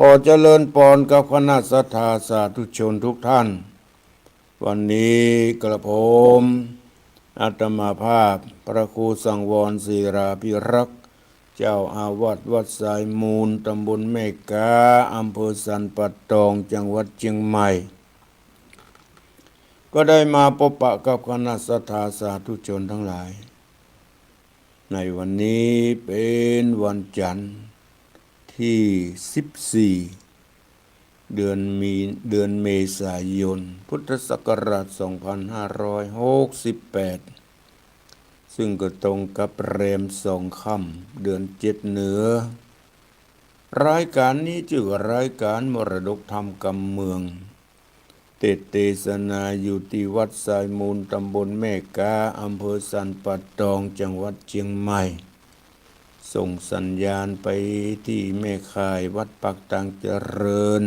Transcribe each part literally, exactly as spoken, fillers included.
ขอเจริญปอนกับคณะศรัทธาสาธุชนทุกท่าน วันนี้กระผมอาตมาภาพพระครูสังวรศิลาภิรักษ์ เจ้าอาวาสวัดสายมูล ตำบลแม่ก๊า อำเภอสันป่าตอง จังหวัดเชียงใหม่ ก็ได้มาพบปะกับคณะศรัทธาสาธุชนทั้งหลาย ในวันนี้เป็นวันจันทร์ที่ สิบสี่ เดือนมี เดือนเมษายน พุทธศักราช สองพันห้าร้อยหกสิบแปด ซึ่งก็ตรงกับแรมสองค่ำ เดือนเจ็ดเหนือ รายการนี้ชื่อว่ารายการมรดกธรรมกำเมือง เตสน์เตสนาอยู่ตี้วัดสายมูล ตำบลแม่ก๊า อำเภอสันป่าตอง จังหวัดเชียงใหม่ ส่งสัญญาณไปตี้แม่ข่ายวัดปากตางเจริญ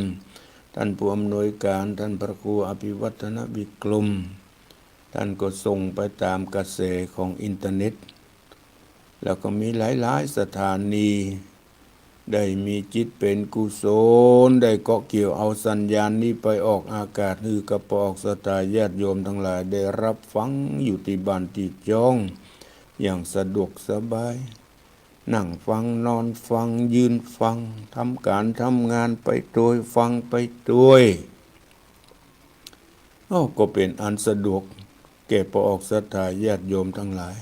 ท่านผู้อำนวยการ ท่านพระครูอภิวัฒนวิกรม ท่านก็ส่งไปตามกระแสของอินเทอร์เน็ต แล้วก็มีหลายๆ สถานี ได้มีจิตเป๋นกุศล ได้เกาะเกี่ยวเอาสัญญาณนี้ไปออกอากาศ หื้อกับปออกศรัทธาญาติโยมทั้งหลายได้รับฟังอยู่ตี้บ้านตี้จ๊อง อย่างสะดวกสบาย นั่งฟัง นอนฟัง ยืนฟัง ทำก๋านทำงานไปตวย ฟังไปตวย เอ้า ก็เป๋นอันสะดวกแก่ปออกศรัทธาญาติโยมทั้งหลาย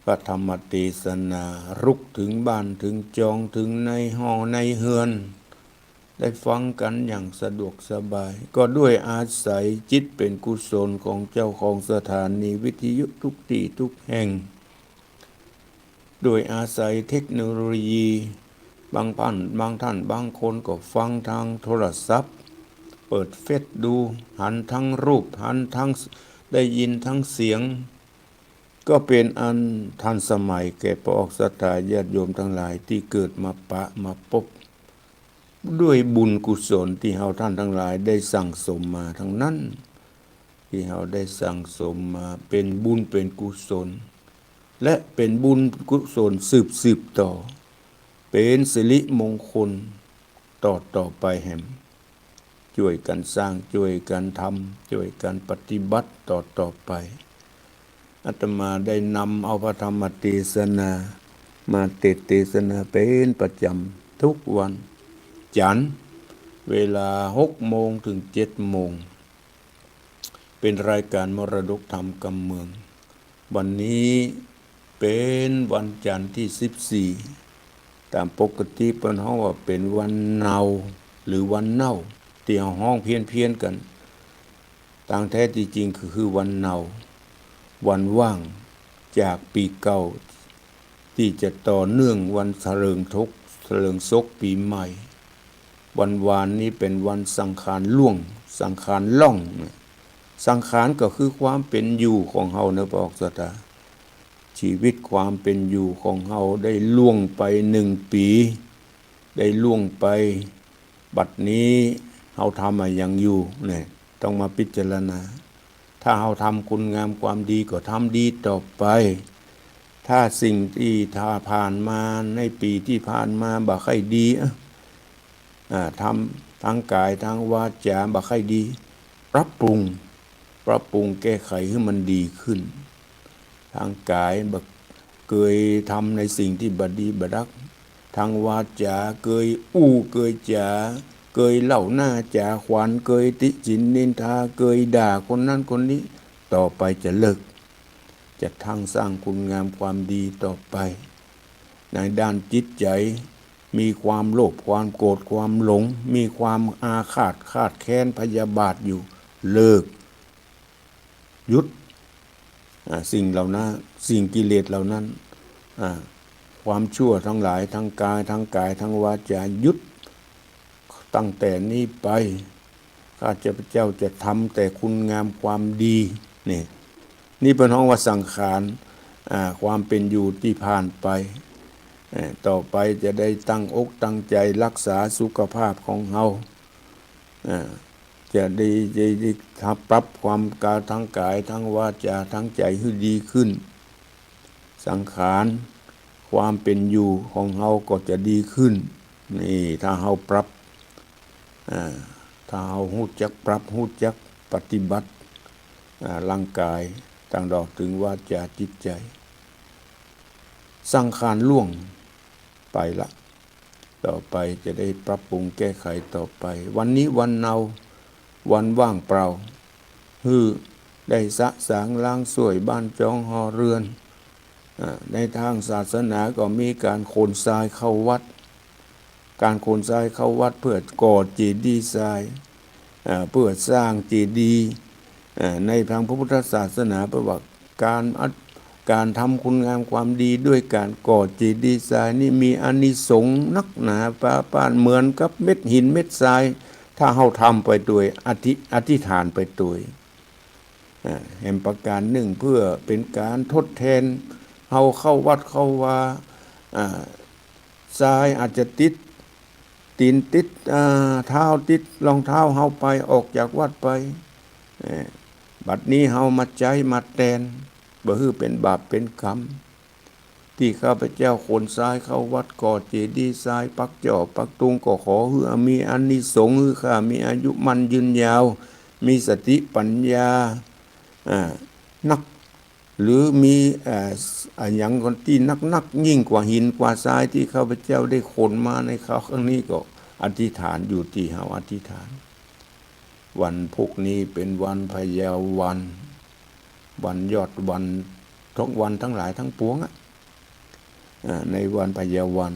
พระธรรมเตสนารุกเถิงบ้านเถิงจ๊อง เถิงในห้องในเฮือน ได้ฟังกั๋นอย่างสะดวกสบาย ก็ด้วยอาศัยจิตเป๋นกุศลของเจ้าของสถานีวิทยุทุกตี้ทุกแห่ง โดยอาศัยเทคโนโลยี บางท่าน บางท่าน บางคนก็ฟังตางโทรศัพท์ เปิดเฟซดู หันตังรูป หันตัง ได้ยินตังเสียง ก็เป๋นอันทันสมัยแก่ปออกศรัทธาญาติโยมทั้งหลายตี้เกิดมาปะมาปบ ด้วยบุญกุศลตี้เฮาท่านทั้งหลายได้สั่งสมมาตังนั้น ตี้เฮาได้สั่งสมมาเป๋นบุญเป๋นกุศล และเป๋นบุญกุศลสืบๆ ต่อ เป๋นสิริมงคลต่อๆ ไปแหม จ้วยกั๋นสร้าง จ้วยกั๋นทำ จ้วยกั๋นปฏิบัติต่อๆ ไป อาตมาได้นำเอาพระธรรมเตสนามาเตสน์เตสนาเป๋นประจ๋ำทุกวันจันทร์ เวลาหกโมงเถิงเจ็ดโมง เป๋นรายการมรดกธรรมกำเมือง วันนี้เป๋นวันจันทร์ตี้ สิบสี่ ต๋ามปกติเปิ้นฮ้องว่าเป๋นวันเนา หรือวันเน่า ตี้เฮาฮ้องเพี้ยนๆ กั๋น ตางแท้ตี้จริงก็คือวันเนา วันว่างจากปี๋เก่า ตี้จะต่อเนื่องวันเฉลิมทก เฉลิมศกปี๋ใหม่ วันวานนี้เป๋นวันสังขารล่วง สังขารล่อง สังขารก็คือความเป๋นอยู่ของเฮาเนาะ ปออกศรัทธา ชีวิตความเป๋นอยู่ของเฮาได้ล่วงไปหนึ่งปี๋ ได้ล่วงไป บัดนี้เฮาทำอะหยังอยู่เนี่ย ต้องมาพิจารณา ถ้าเฮาทำคุณงามความดีก็ทำดีต่อไป ถ้าสิ่งตี้ถ้าผ่านมาในปี๋ตี้ผ่านมาบ่ค่อยดี อ่ะ อ่า ทำตางก๋ายตางวาจ๋าบ่ค่อยดี ปรับปรุง ปรับปรุงแก้ไขหื้อมันดีขึ้น ตางก๋ายบ่เกยทำในสิ่งตี้บ่ดีบ่ดัก ตางวาจ๋าเกยอู้เกยจ๋า เกยเล่าหน้าจ๋าขวัญ เกยติฉินนินทา เกยด่าคนนั้นคนนี้ ต่อไปจะเลิก จะตั้งสร้างคุณงามความดีต่อไป ในด้านจิตใจ๋ มีความโลภ ความโกรธ ความหลง มีความอาฆาต คาดแค้น พยาบาทอยู่ เลิก หยุด อ่า สิ่งเหล่านั้น สิ่งกิเลสเหล่านั้น อ่า ความชั่วทั้งหลาย ทางกาย ทางก๋าย ทางวาจ๋า หยุด ตั้งแต่นี้ไป ข้าพเจ้าจะทำแต่คุณงามความดี นี่ นี่เปิ้นฮ้องว่าสังขาร อ่า ความเป๋นอยู่ตี้ผ่านไป เอ่อ ต่อไปจะได้ตั้งอกตั้งใจ๋รักษาสุขภาพของเฮา อ่า จะได้ จะได้ปรับความกาย ทางกาย ทางวาจ๋า ทางใจ๋หื้อดีขึ้น สังขาร ความเป๋นอยู่ของเฮาก็จะดีขึ้น นี่ถ้าเฮาปรับ อ่า ถ้าเฮาฮู้จักปรับ ฮู้จักปฏิบัติ อ่า ร่างก๋าย ตลอดเถิงวาจาจิตใจ๋ สังขารล่วงไปละ ต่อไปจะได้ปรับปรุงแก้ไขต่อไป วันนี้วันเนา วันว่างเปล่า หื้อได้สะสางล้างส้วยบ้านจองหอเฮือน อ่า ในตางศาสนาก็มีก๋านขนทรายเข้าวัด ก๋านขนทรายเข้าวัดเปื้อก่อเจดีย์ทราย อ่า เปื้อสร้างเจดีย์ อ่า ในตางพระพุทธศาสนาเปิ้นว่าก๋านอัด ก๋านทำคุณงามความดีด้วยก๋านก่อเจดีย์ทรายนี่มีอานิสงส์นักหนาฟ้าฟ้าน เหมือนกับเม็ดหินเม็ดทราย ถ้าเฮาทำไปตวย อธิ อธิษฐานไปตวย อ่า แหมประก๋านนึ่งเปื้อเป๋นก๋านทดแตน เฮาเข้าวัดเข้าวา อ่า ทรายอาจจะติดตี๋นติด อ่า เท้าติดรองเท้าเฮาไป ออกจากวัดไป เอ่อ บัดนี้เฮามาใจ๊มาแตน บ่หื้อเป๋นบาปเป๋นก๋รรม ตี้ข้าพเจ้าขนทรายเข้าวัดก่อเจดีย์ทราย ปักจ้อปักตุง ก็ขอหื้อมีอานิสงส์ หื้อข้ามีอายุมั่นยืนยาว มีสติปัญญา อ่า นัก หรือมี เอ่อ อะหยังตี้นักๆ ยิ่งกว่าหินกว่าทรายตี้ข้าพเจ้าได้ขนมาในคราวครั้งนี้ ก็อธิษฐานอยู่ตี้เฮาอธิษฐาน วันพูกนี้เป๋นวันพยาวัน วันยอดวัน ทุกวันตังหลายตังปวงอะ อ่า ในวันพยาวัน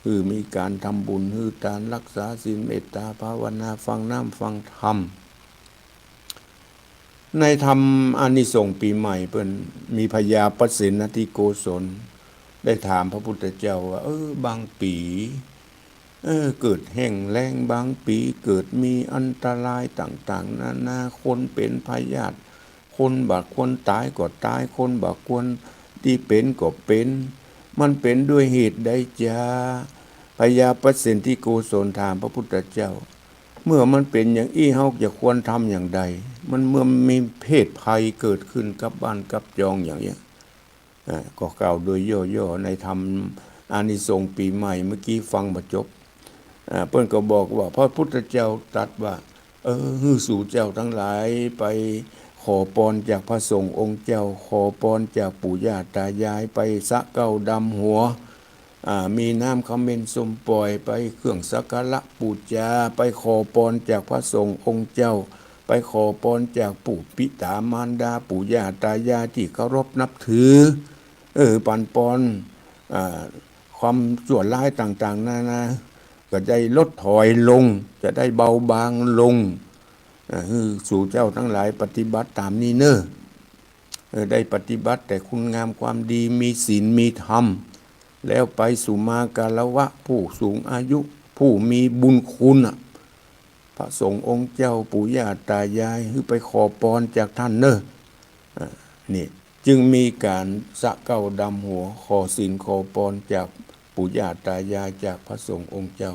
หื้อมีก๋านทำบุญ หื้อตาน ฮักษาศีล เมตตาภาวนา ฟังน้ำฟังธรรม ในธรรมอานิสงส์ปี๋ใหม่เปิ้นมีพญาปเสนทิโกศล ได้ถามพระพุทธเจ้าว่า เออ บางปี๋ เออ เกิดแห้งแล้ง บางปี๋เกิดมีอันตรายต่างๆ นานา คนเป๋นพยาธิ คนบ่ควรต๋ายก็ต๋าย คนบ่ควรตี้เป๋นก็เป๋น มันเป๋นด้วยเหตุใดจา พญาปเสนทิโกศลถามพระพุทธเจ้า เมื่อมันเป๋นอย่างอี้ เฮาจะควรทำอย่างใด มันเมื่อมีเพศภัยเกิดขึ้นกับบ้านกับจองอย่างเนี้ย อ่า ก็กล่าวโดยย่อๆ ในธรรมอานิสงส์ปี๋ใหม่เมื่อกี้ฟังบ่จบ อ่า เปิ้นก็บอกว่าพระพุทธเจ้าตรัสว่า เออ หื้อสูเจ้าตังหลายไปขอปอนจากพระสงฆ์องค์เจ้า ขอปอนจากปู่ย่าต๋ายาย ไปสระเก๊าดำหัว อ่า มีน้ำขมิ้นส้มป่อย ไปเครื่องสักการะปู๋จา ไปขอปอนจากพระสงฆ์องค์เจ้า ไปขอปอนจากปู่ปิต๋ามารดา ปู่ย่าต๋ายายตี้เคารพนับถือ เออ ปั๋นปอน อ่า ความชั่วร้ายต่างๆ นานา ก็ได้ลดถอยลง จะได้เบาบางลง อ่า หื้อสูเจ้าตังหลายปฏิบัติต๋ามนี้เน่อ เออ ได้ปฏิบัติแต่คุณงามความดี มีศีลมีธรรม แล้วไปสุมาคารวะผู้สูงอายุ ผู้มีบุญคุณน่ะ พระสงฆ์องค์เจ้า ปู่ย่าต๋ายาย หื้อไปขอปอนจากต้านเน่อ อ่า นี่ จึงมีก๋านสระเก๊าดำหัว ขอศีลขอปอนจากปู่ย่าต๋ายาย จากพระสงฆ์องค์เจ้า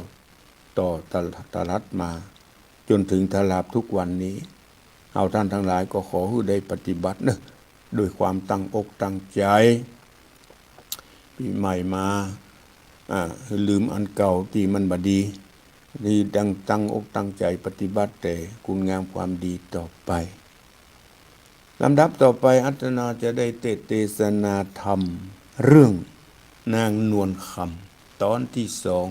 ต่อตะ ตะหลัดมา จ๋นเถิงตะหลาดทุกวันนี้ เฮาต้านตังหลายก็ขอหื้อได้ปฏิบัติเน่อ ด้วยความตั้งอกตั้งใจ๋ ปี๋ใหม่มา อ่า ลืมอันเก่าตี้มันบ่ดี นี่ตั้ง ตั้งอกตั้งใจ๋ปฏิบัติแต่คุณงามความดีต่อไป ลำดับต่อไปอาตมาจะได้เตสน์เตสนาธรรมเรื่องนางนวลคำ ต๋อนตี้สอง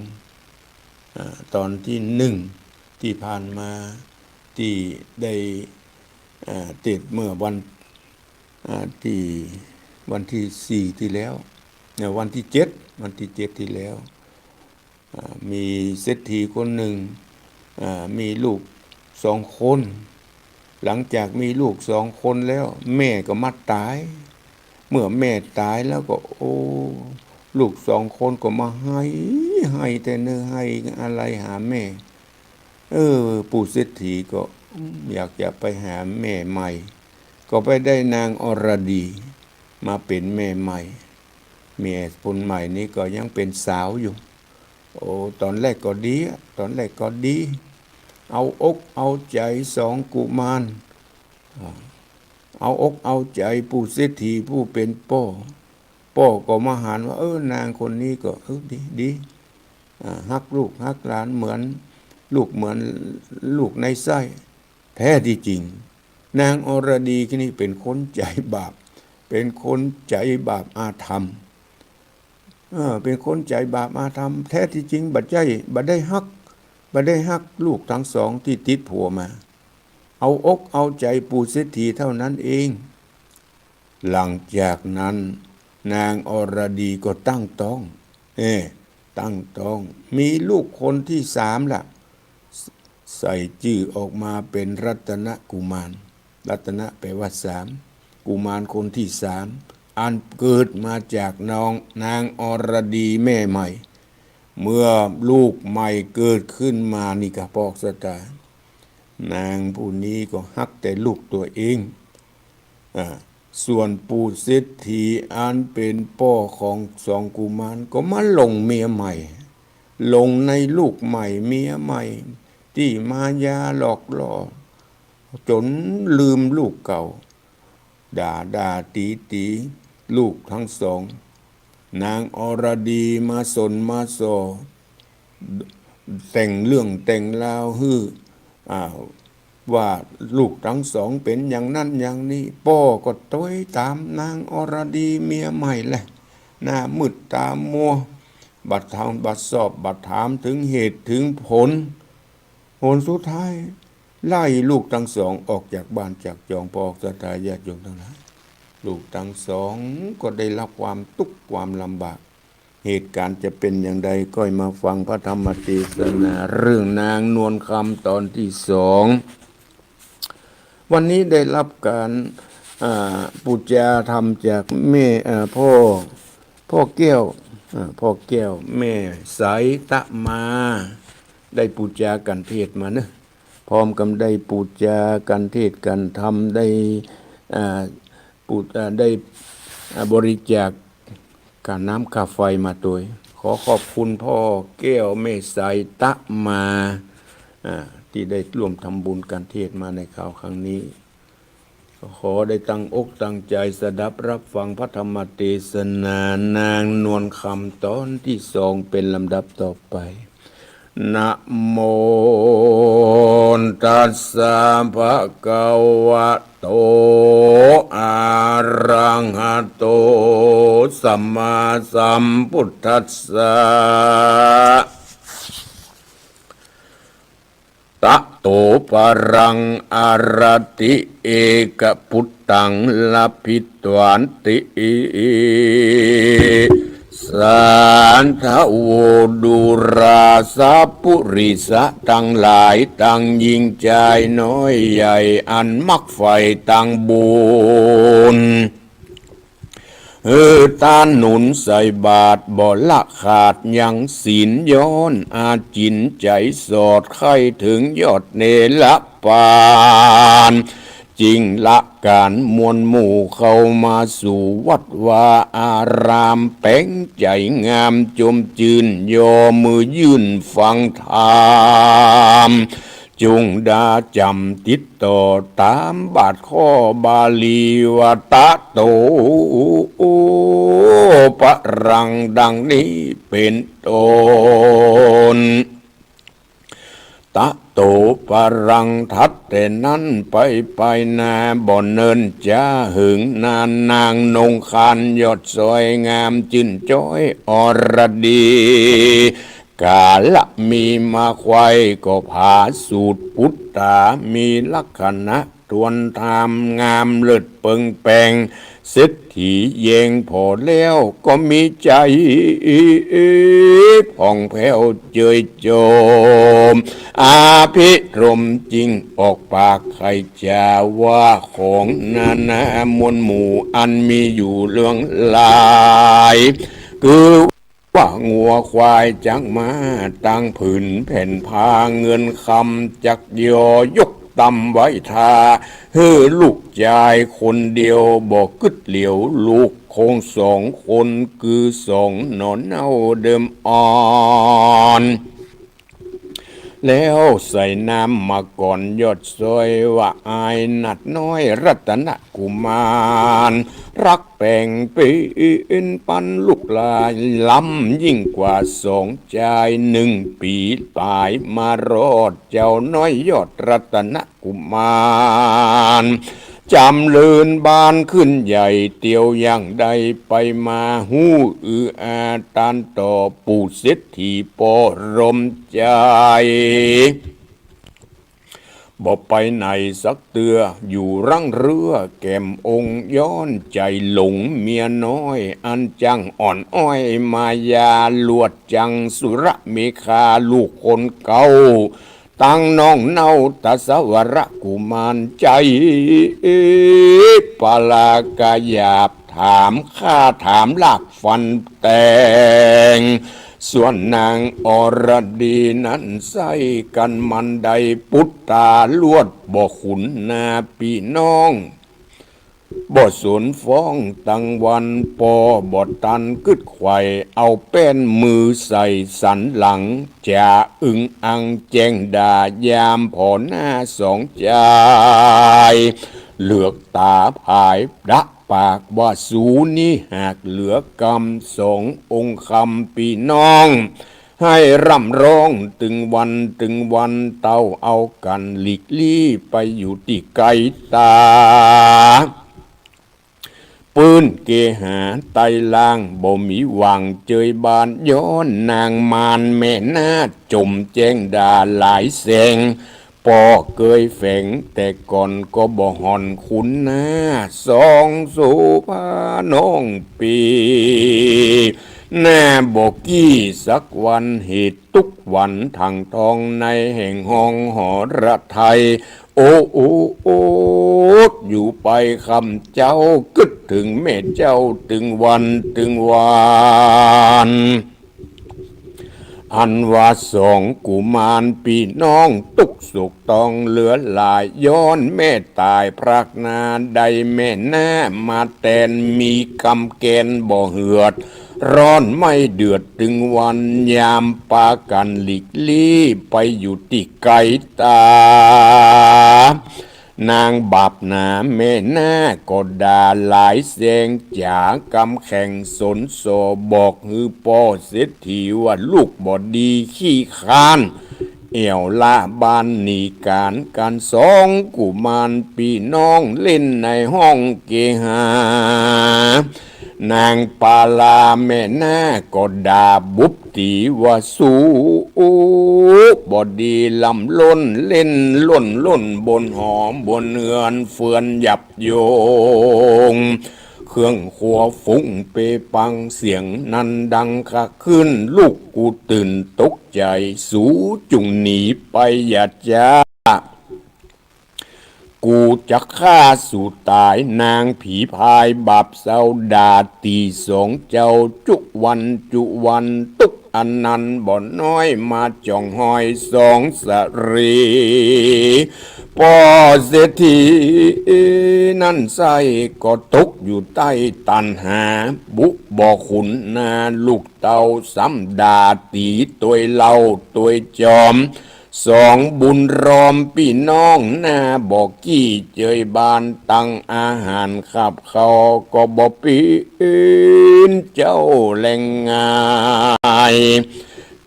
อ่า ต๋อนตี้หนึ่งตี้ผ่านมาตี้ได้ อ่า เตสน์เมื่อวัน อ่า ตี้วันตี้สี่ตี้แล้ว เอ่อ วันตี้เจ็ด วันตี้เจ็ดตี้แล้ว อ่า มีเศรษฐีคนนึ่ง อ่า มีลูกสองคน หลังจากมีลูกสองคนแล้ว แม่ก็มาต๋าย เมื่อแม่ต๋ายแล้วก็ โอ้ ลูกสองคนก็มาไห้ ไห้แต่เน่อ ไห้อาลัยหาแม่ เออ ปู่เศรษฐีก็ อืม อยากจะไปหาแม่ใหม่ ก็ไปได้นางอรดีมาเป๋นแม่ใหม่ แม่คนใหม่นี้ก็ยังเป๋นสาวอยู่ โอ้ ต๋อนแรกก็ดีอะ ต๋อนแรกก็ดี เอาอกเอาใจ๋สองกุมาร อ่า เอาอกเอาใจ๋ปู่เศรษฐีผู้เป๋นป้อ ป้อก็มาหันว่า เออ นางคนนี้ก็ เออ ดี ดี อ่า ฮักลูกฮักหลานเหมือนลูกเหมือนลูกในไส้ แท้ที่จริง นางอรดีนี่เป๋นคนใจ๋บาป เป๋นคนใจ๋บาปอาธรรม เออ เป๋นคนใจ๋บาปอาธรรม แท้ที่จริงบ่ใจ้ บ่ได้ฮัก บ่ได้ฮักลูกตังสองตี้ติดผัวมา เอาอกเอาใจ๋ปู่เศรษฐีเต้านั้นเอง หลังจากนั้นนางอรดีก็ตั้งต๊อง เออ ตั้งต๊อง มีลูกคนตี้สามละ ใส่จื้อออกมาเป๋นรัตนกุมาร รัตนแปลว่าสาม กุมารคนตี้สาม อันเกิดมาจากนาง นางอรดีแม่ใหม่ เมื่อลูกใหม่เกิดขึ้นมานี่กะปอกสะตา นางผู้นี้ก็ฮักแต่ลูกตั๋วเอง อ่า ส่วนปู่เศรษฐีอันเป๋นป้อของสองกุมารก็มาหลงเมียใหม่ หลงในลูกใหม่เมียใหม่ ตี้มายาหลอกล่อ จ๋นลืมลูกเก่า ด่าด่าตี๋ตี๋ลูกตังสอง นางอรดีมาสนมาส่อ แต่งเรื่องแต่งราวหื้อ อ่า ว่าลูกตังสองเป๋นอย่างนั้นอย่างนี้ ป้อก็ตวยต๋ามนางอรดีเมียใหม่แหละ หน้ามืดต๋ามัว บ่ถาม บ่สอบ บ่ถามเถิงเหตุเถิงผล ผลสุดท้าย ไล่ลูกตังสองออกจากบ้านจากจอง ปอกสะตาญาติโยมตังหลาย ลูกตังสองก็ได้ฮับความตุ๊กข์ความลำบาก เหตุก๋ารณ์จะเป๋นอย่างใด ก็มาฟังพระธรรมเตสนาเรื่องนางนวลคำต๋อนตี้สอง วันนี้ได้ฮับก๋าน อ่า ปู๋จาธรรมจากแม่ อ่า ป้อ ป้อแก้ว อ่า ป้อแก้ว แม่ใสตะมา ได้ปู๋จากัณฑ์เทศน์มาเนาะ พร้อมกับได้ปู๋จากัณฑ์เทศน์กัณฑ์ธรรม ได้ อ่า ปู๋ อ่า ได้ อ่า บริจาค ค่าน้ำค่าไฟมาตวย ขอขอบคุณป้อแก้วแม่ใสตะมา อ่า ตี้ได้ร่วมทำบุญกัณฑ์เทศน์มาในคราวครั้งนี้ ขอได้ตั้งอกตั้งใจ๋สดับฮับฟังพระธรรมเตสนานางนวลคำต๋อนตี้สองเป๋นลำดับต่อไป นะโมตัสสะ ภะคะวะโต อะระหะโต สัมมาสัมพุทธัสสะ ตะโต ปะรัง อะระติ เอกะปุตตัง ละพิตวาติ สาธะโว ดูราสะ ปุริสะตังหลาย ตังญิงจายน้อยใหญ่ อันมักใฝ่ตังบุญ หื้อตานหนุนใส่บาตร บ่ละขาดยังศีล ย้อนอาจินใจ๋สอด ใค่เถิงยอดเนรปาน จึงละก๋านมวลหมู่เข้ามาสู่วัดวาอาราม แป๋งใจ๋งามจมจื้น ยอมือยื่นฟังธรรม จุ่งดาจ๋ำติดต่อต๋ามบาทข้อบาลีว่า ตะโต ปะรัง ดังนี้เป๋นต้น ตะโต ปะรัง ถัดแต่นั้นไป ไปนาบ่เนินจ๊า เหิงนานนางนงครรภ์ยอดสวยงามจื้นจ๊อยอรดี กาละมีมาไขว่ก็ผาสูตรปุตตา มีลักษณะตวนธรรมงามเลิศเปิงแปง เศรษฐีแยงผ่อแล้วก็มีใจ๋ผ่องแผ้วเจยโจม อภิรมย์จึงออกปากไขว่จ๋าว่า ของนานา มวลหมู่อันมีอยู่หลวงหลาย คือ ว่างัวควายจ๊างม้า ตังผืนแผ่นผ้าเงินคำ จักยอยกตำไหว้ทา หื้อลูกจายคนเดียว บ่กึ๊ดเหลียวลูกคงสองคน คือสองหน่อเน่าเดิมอ่อน แล้วใส่นามมาก่อนยอดซอยว่าอายหนาดน้อยรัตนกุมาร รักแป๋งเป๋นปันลูกหลายล้ำยิ่งกว่าสองจาย หนึ่งปี๋ป๋ายมารอดเจ้าน้อยยอดรัตนกุมาร จ๋ำเริญบานขึ้นใหญ่เตียวอย่างใด ไปมาฮู้อืออาตานต่อปู่เศรษฐีปอรมใจ๋ บ่ไปไหนสักเตื้อ อยู่หลังเฮือแก่มองค์ ย้อนใจ๋หลงเมียน้อย อันจั้งอ่อนอ้อยมายา ลวดจั้งสุรเมขา ลูกคนเก๊า ตังน้องเน่าตาสวรกุมาร ใจ๋ปลากะหยาบ ถามฆ่าถามลากฟันแตง ส่วนนางอรดีนั้นใส่กั๋นมันได้ปุตตา ลวดบ่ขุนนาปี้น้อง บ่สนฟ้องตังวัน ปอบ่ตันกึ๊ดไขว่ เอาแป้นมือใส่สันหลัง จ๋าอึงอังแจ้งด่ายามผ่อหน้าสองจาย เหลือกต๋าผายดะปากว่า สูนี้หากเหลือกำ สององค์คำปี้น้อง หื้อร่ำร้องตึงวันตึงวัน เต้าเอากั๋นหลีกลี้ไปอยู่ตี้ไก๋ต๋า ปื้นเกหาไต้ล่าง บ่มีหว่างเจยบาน ย้อนนางมารแม่นาฏจ๋มแจ้งด่าหลายแสง ปอเกยแฝงแต่ก่อน ก็บ่ห่อนขุนนา สองโสภาน้องปี้ หน้าบ่กี้สักวัน เหตุตุ๊กหวั่นถังทอง ในแห่งห้องหอระไทย โอ โอ โอดอยู่ไปค่ำเจ๊ากึ๊ดเถิงแม่เจ้าตึงวันตึงวัน อันว่าสองกุมารปี้น้องตุ๊กข์โศกต้องเหลือหลาย ย้อนแม่ต๋ายพรากนา ได้แม่นาฏมาแตน มีกำแกนบ่เหือด ร้อนไหม้เดือดตึงวัน ยามปากั๋นหลีกลี้ไปอยู่ตี้ไก๋ต๋า นางบาปหนาแม่นาฏก็ด่าหลายแสง จ๋ากำแข็งสนส่อ บอกหื้อป้อเศรษฐีว่าลูกบ่ดีขี้คร้าน แอ่วล้าบ้านหนีก๋าน ก๋านสองกุมารปี้น้อง เล่นในห้องเกหา นางปาลาแม่นาฏก็ด่าบุบตี๋ว่า สูบ่ดีล้ำล้น เล่นล่นล่นบนหอบนเฮือน เฟือนหยับโยง เครื่องครัวฟุ้งเปปัง เสียงนั้นดังคักขึ้น ลูกกูตื่นตกใจ๋ สูจุ่งหนีไปอย่าจ๊า กูจักฆ่าสูต๋าย นางผีพายบาปเศร้า ด่าตี๋สองเจ้าจุวันจุวัน ตุ๊กข์อันนั้นบ่น้อย มาจ่องฮอยสองสะหรี ป้อเศรษฐีนั้นใส่ก็ตกอยู่ใต้ตัณหา บุบ่ขุนนา ลูกเต้าซ้ำด่าตี๋ตวยเหล้าตวยจอม สองบุญรอมปี้น้อง หน้าบ่กี้เจยบาน ตังอาหารขับเข้าก็บ่ปี้นเจ้าแลงง่าย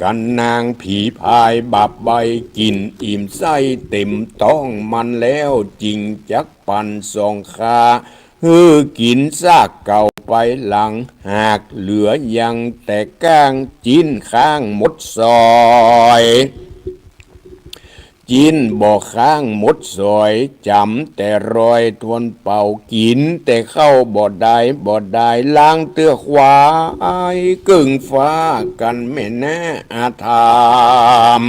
กั๋นนางผีพายบาปใบ้ กิ๋นอิ่มไส้เต๋มต๊องมันแล้ว จึงจักปั๋นสองข้า หื้อกิ๋นซากเก่าไปหลัง หากเหลือยังแต่ก้าง จิ๊นข้างหมดซอย จิ๊นบ่ข้างหมดซอย จ๋ำแต่รอยทวนเป่า กิ๋นแต่ข้าวบ่ได้บ่ได้ ล้างเตื้อควายเกิ่งฟ้า กั๋นแม่นาฏอาธรรม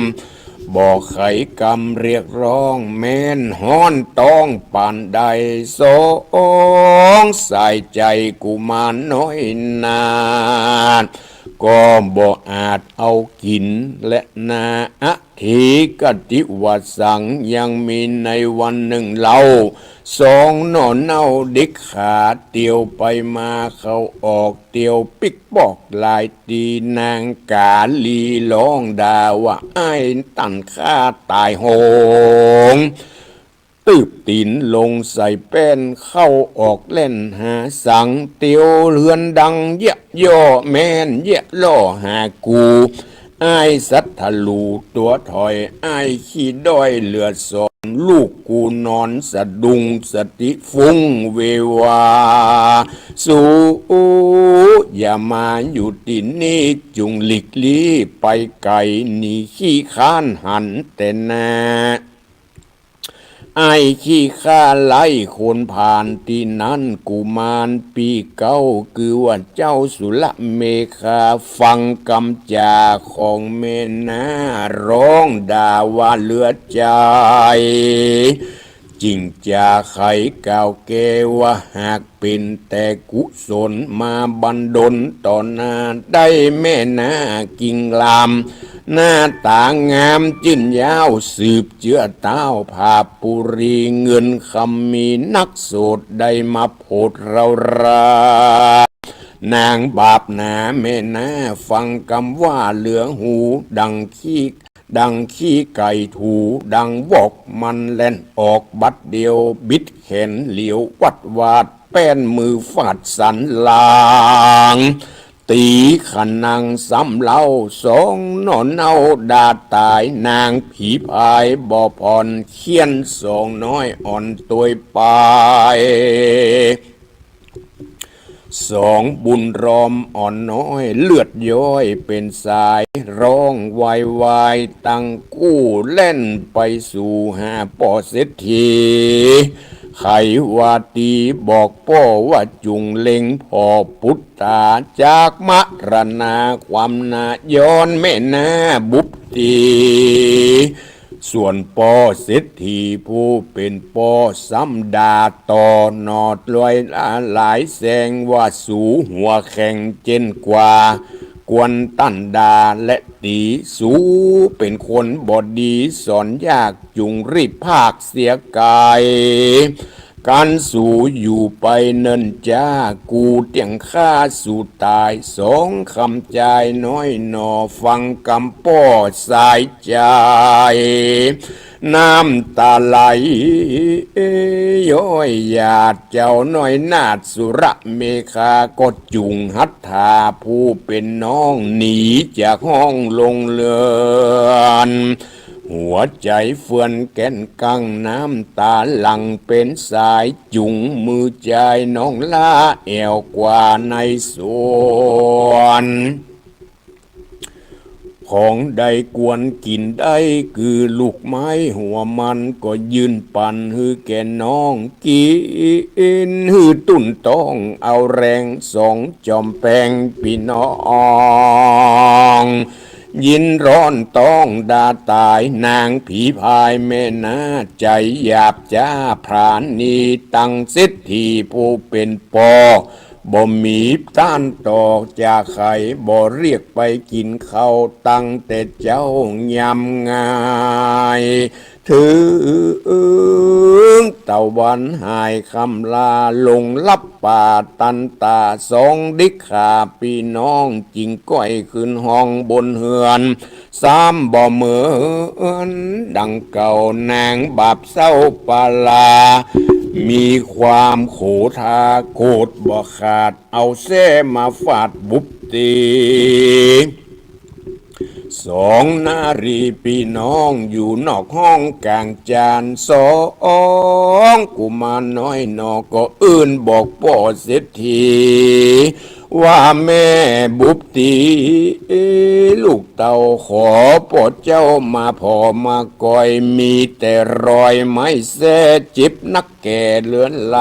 บ่ไขกำเรียกร้อง แม้นฮ้อนต๊องปานใด สองสายใจ๋กุมารน้อยนาฏ ก็บ่อาจเอากิ๋นแลนา อเถกะติวาสัง ยังมีในวันนึ่งเล่า สองหน่อเน่าเด็กขา เตียวไปมาเข้าออก เตียวปิ๊กปอกหลายตี้ นางกาลีร้องด่าว่า อ้ายต้านข้าต๋ายโหง ตืบตี๋นลงใส่แป้น เข้าออกแล่นหาสัง เตียวเฮือนดังเยียะย่อ แม่นเยียะล่อหากู อ้ายสัตว์ทะลูตั๋วถอย อ้ายขี้ด้อยเหลือสอน ลูกกูนอนสะดุ้ง สติฟุ้งเววา สูอย่ามาอยู่ตี้นี่ จุ่งหลีกลี้ไปไก๋ หนีขี้คร้านหันแต่หน้า อ้ายขี้ข้าไล่คนผ่านตี้นั้น กุมารปี้เก๊า คือว่าเจ้าสุรเมขะ ฟังกำจ๋าของแม่นา ร้องด่าว่าเหลือใจ๋ จิ่งจ๋าไขกล่าวแก่ว่า หากเป๋นแต่กุศลมาบันดลต่อหน้า ได้แม่นากิ่งลาม หน้าต๋างามจื้นยาว สืบเจื้อต้าวผาปุรี เงินคำมีนักโสด ได้มาโผดเฮารา นางบาปหนาแม่นา ฟังกำว่าเหลือหู ดังขี้ ดังขี้ไก่ถู ดังวอกมันแล่นออกบัดเดียว บิดแขนเหลียววัดวาด แป้นมือฟาดสันหลัง ตี๋ขะนังซ้ำเล่า สองหน่อเน่าด่าต๋าย นางผีพายบ่ผ่อน เฆี่ยนสองน้อยอ่อนตวยไป สองบุญรอมอ่อนน้อย เลือดย้อยเป๋นสาย ร้องวายวายตังคู่ แล่นไปสู่หาป้อเศรษฐี ไขว่าตี๋บอกป้อว่าจุ่งเล็งผ่อปุตตา จากมรณาความนา ย้อนแม่นาบุพตี ส่วนป้อเศรษฐีผู้เป๋นป้อซ้ำด่าต่อ หนอดลอยหลายแสงว่า สูหัวแข็งเจ้นกว่า ควรต้านด่าและตี๋ สูเป๋นคนบ่ดี สอนยาก จุ่งรีบพากเสียไก๋ กั๋นสูอยู่ไปเนิ่นจ้า กูเตี้ยงฆ่าสูต๋าย สองคำจายน้อยหน่อ ฟังกำป้อสายใจ๋ น้ำต๋าไหลย้อยหยาด เจ้าน้อยนาถสุรเมขะ ก็จุ่งหัตถาผู้เป๋นน้อง หนีจากห้องลงเฮือน หัวใจ๋เฟือนแก่นกัง น้ำต๋าหลั่งเป๋นสาย จุ่งมือจายน้องละแอ่วกว่าในสวน ของใดควรกิ๋นได้ คือลูกไม้หัวมัน ก็ยื่นปั๋นหื้อแก่น้องกิ๋น หื้อตุ้นต๊องเอาแรง สองจอมแปงปี้น้อง ยินร้อนต๊องด่าต๋าย นางผีพายแม่นา ใจ๋หยาบจ๊าผลาญนี ตังเศรษฐีผู้เป๋นป้อ บ่มีต้านต่อจากไข บ่เรียกไปกิ๋นข้าว ตั้งแต่เจ๊ายามงาย เถิงตะวันหายค่ำลา ลงลับป่าตันตา สองเด็กขาปี้น้อง จิ่งก้อยขึ้นห้องบนเฮือน ซ้ำบ่เหมือนดังเก่า นางบาปเศร้าปาลา มีความโขธาโกรธบ่ขาด เอาแส้มาฟาดบุพตี สองนารีปี้น้องอยู่นอกห้องก๋างจาน สองกุมารน้อยหนอ ก็เอิ้นบอกป้อเศรษฐี ว่าแม่บุพตี ลูกเต้าขอป้อเจ้ามาผ่อมาก้อย มีแต่รอยไม้แส้ เจ็บนักแก่เลือดไหล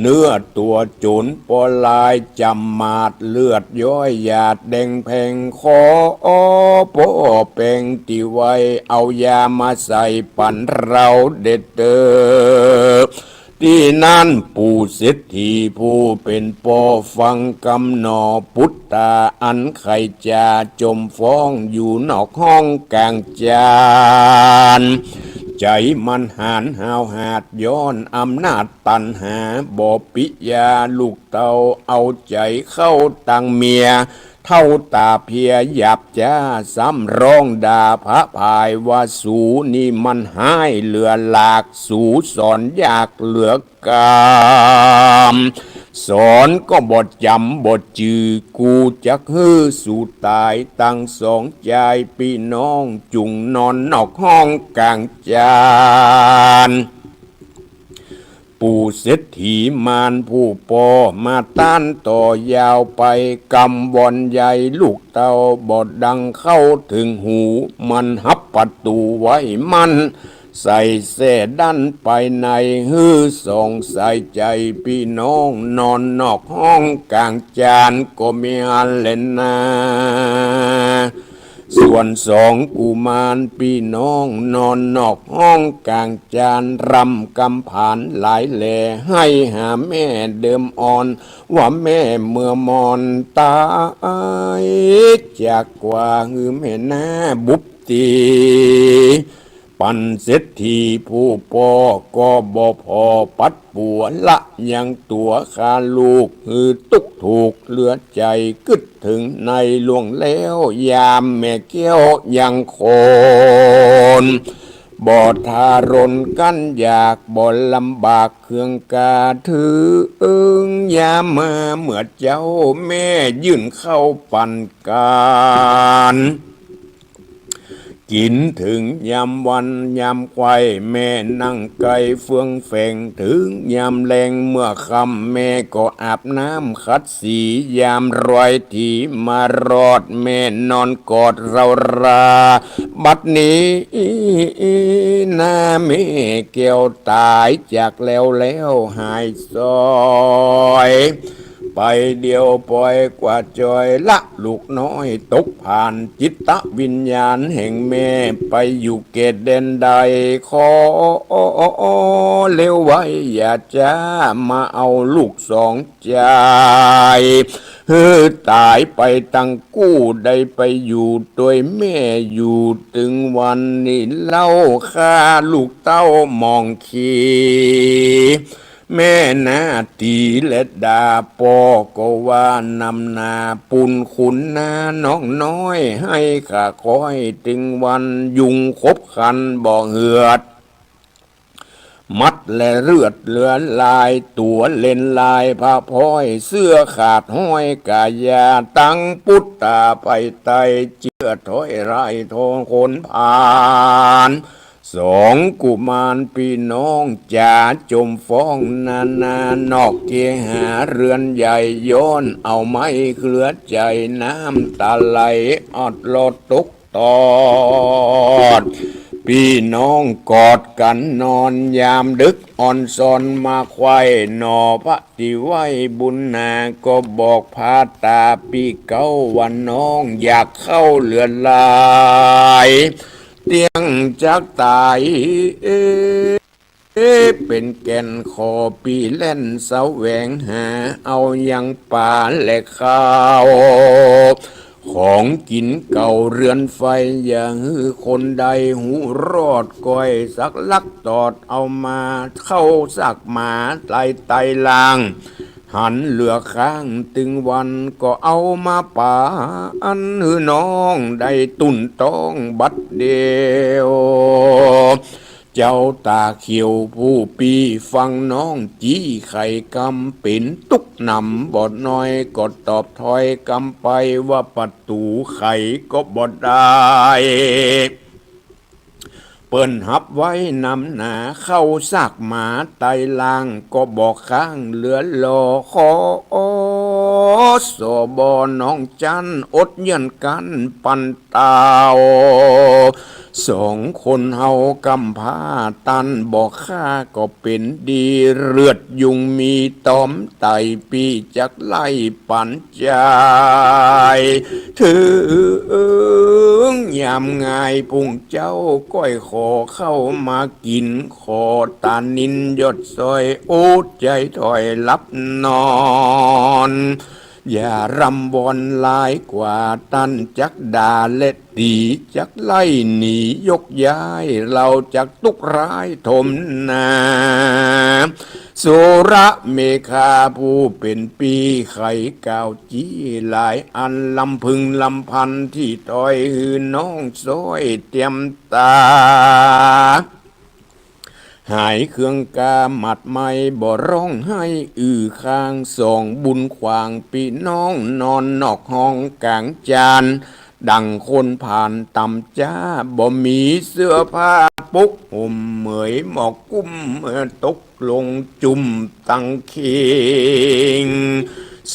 เนื้อตั๋วโจ๋นป้อลาย จ๋ำหมาดเลือดย้อยหยาดแดงแผง ขอป้อแปงตี้ไว้ เอายามาใส่ปั๋นเฮาเด็ดเต๊อะ ตี้นั้นปู่เศรษฐีผู้เป๋นป้อฟังกำหนอ ปุตตาอันใค่จ๋าจ๋มฟ้องอยู่นอกห้องก๋างจาน ใจ๋มันหาญห้าวหาดย้อนอำนาจตัณหา บ่ปิยาลูกเต้าเอาใจ๋เข้าตังเมีย เฒ่าต๋าเพลียหยาบจ๊า ซ้ำร้องด่าพระพายว่า สูนี่มันฮ้ายเหลือหลาก สูสอนยากเหลือกำ สอนก็บ่จ๋ำบ่จื้อ กูจักหื้อสูต๋าย ตังสองจายปี้น้อง จุ่งนอนนอกห้องก๋างจาน ปู่เศรษฐีมารผู้ป้อมาต้านต่อยาวไป กำวอนใยลูกเต้าบ่ดังเข้าเถิงหู มันหับประตู๋ไว้มั่น ใส่แส้ดั้นไปใน หื้อสองสายใจ๋ปี้น้อง นอนนอกห้องก๋างจานก็มีอันแลนา ส่วนสองกุมารปี้น้อง นอนนอกห้องก๋างจาน รำกำผานหลายแล ไห้หาแม่เดิมอ่อน ว่าแม่เมื่อมอนต๋ายจากกว่า หื้อแม่นาบุบตี๋ ปันเศรษฐีผู้ป้อก็บ่ผ่อ ปัดปั๋วละยังตั๋ว ฆ่าลูกหื้อตุ๊กถูก เหลือใจ๋กึ๊ดเถิงในหลวงแล้ว ยามแม่แก้วยังคอน บ่ทารนกั้นอยาก บ่ลำบากเคืองกา เถิงยามมาเมื่อเจ๊า แม่ยื่นข้าวปั๋นก๋าน กิ๋นเถิงยามวันยามใค่ แม่นั่งใก้เฟืองแฝง เถิงยามแลงเมื่อค่ำ แม่ก็อาบน้ำขัดสี ยามรอยถีมารอด แม่นอนกอดเฮารา บัดนี้นาแม่แก้วต๋ายจากแล้ว แล้วหายสอย ไปเดียวปอยกว่าจอย ละลูกน้อยตกผ่าน จิตวิญญาณแห่งแม่ไปอยู่แก่แดนใด ขอเร็วไวอย่าจ๊า มาเอาลูกสองจาย หื้อต๋ายไปตังกู้ ได้ไปอยู่ตวยแม่อยู่ตึงวันนี้เล่า ฆ่าลูกเต้าหมองขี แม่นาตี๋และด่า ป้อก็ว่านำนา ปุญคุณนาน้องน้อย ไห้ข้าคอยตึงวัน ยุงขบขันบ่เหือด มัดและเลือดเหลือลาย ตั๋วเล็นลายพระพ้อย เสื้อขาดห้อยก๋ายา ตังปุตตาไปไต เจื้อถ้อยร้ายโทนคนผาน สองกุมารปี้น้องจ๋าจ๋มฟ้องนานา นอกเกหาเฮือนใหญ่ ย้อนเอาไม้เคลือใจ๋ น้ำต๋าไหลอดลอดตกตอด ปี้น้องกอดกั๋นนอนยามดึก อ่อนซอนมาใค่หน่อพระ ตี้ไหว้บุญนา ก็บอกพาต๋าปี้เก๊าว่าน้องอยากเข้าเหลือหลาย เตี้ยงจักต๋าย เป๋นแก่น ขอปี้แล่นแสวงหา เอายังป๋าและข้าว ของกิ๋นเก่าเฮือนไฟ อย่าหื้อคนใดฮู้รอด ก้อยสักลักตอดเอามา เข้าซากหมาไตไตล่าง หันเหลือข้างตึงวัน ก็เอามาป๋านหื้อน้องได้ตุ้นต้องบัดเดียว เจ้าต๋าเขียวผู้ปี้ฟังน้องจี้ไขกำ เป๋นตุ๊กหนำบ่น้อย ก็ตอบถ้อยกำไปว่าประตู๋ไขก็บ่ได้ เปิ้นหับไว้นำหนา เข้าซากหมาไตล่าง ก็บ่ข้างเหลือลอ ขอ สบ น้องจั้น อดเยื่อนกั้นปัน ต๋าว สองคนเฮากำพร้า ต้านบ่ฆ่าก็เป๋นดี เลือดยุงมีต๋อมไต่ ปี้จักไล่ปันจาย เถิงยามงายปุ้งเจ๊า ก้อยขอข้าวมากิ๋น ขอต๋านินยอดซอย อดใจ๋ถ้อยหลับนอน อย่ารำวอนหลายกว่า ต้านจักด่าและตี๋ จักไล่หนียกย้าย เฮาจักตุ๊กข์ร้ายถมหน้า สุรเมขาผู้เป๋นปี้ ใค่กล่าวจี้หลายอัน ลำพึงลำพันตี้ถ้อย หื้อน้องซ้อยเตียมต๋า หายเคืองกาหมัดไม้ บ่ร้องไห้อื้อคาง สองบุญขวางปี้น้อง นอนนอกห้องก๋างจาน ดั่งคนผ่านต่ำจ๊า บ่มีเสื้อผ้าปุกห่ม เหมยหมอกกุ้ม ตกลงจุ่มตังเข่ง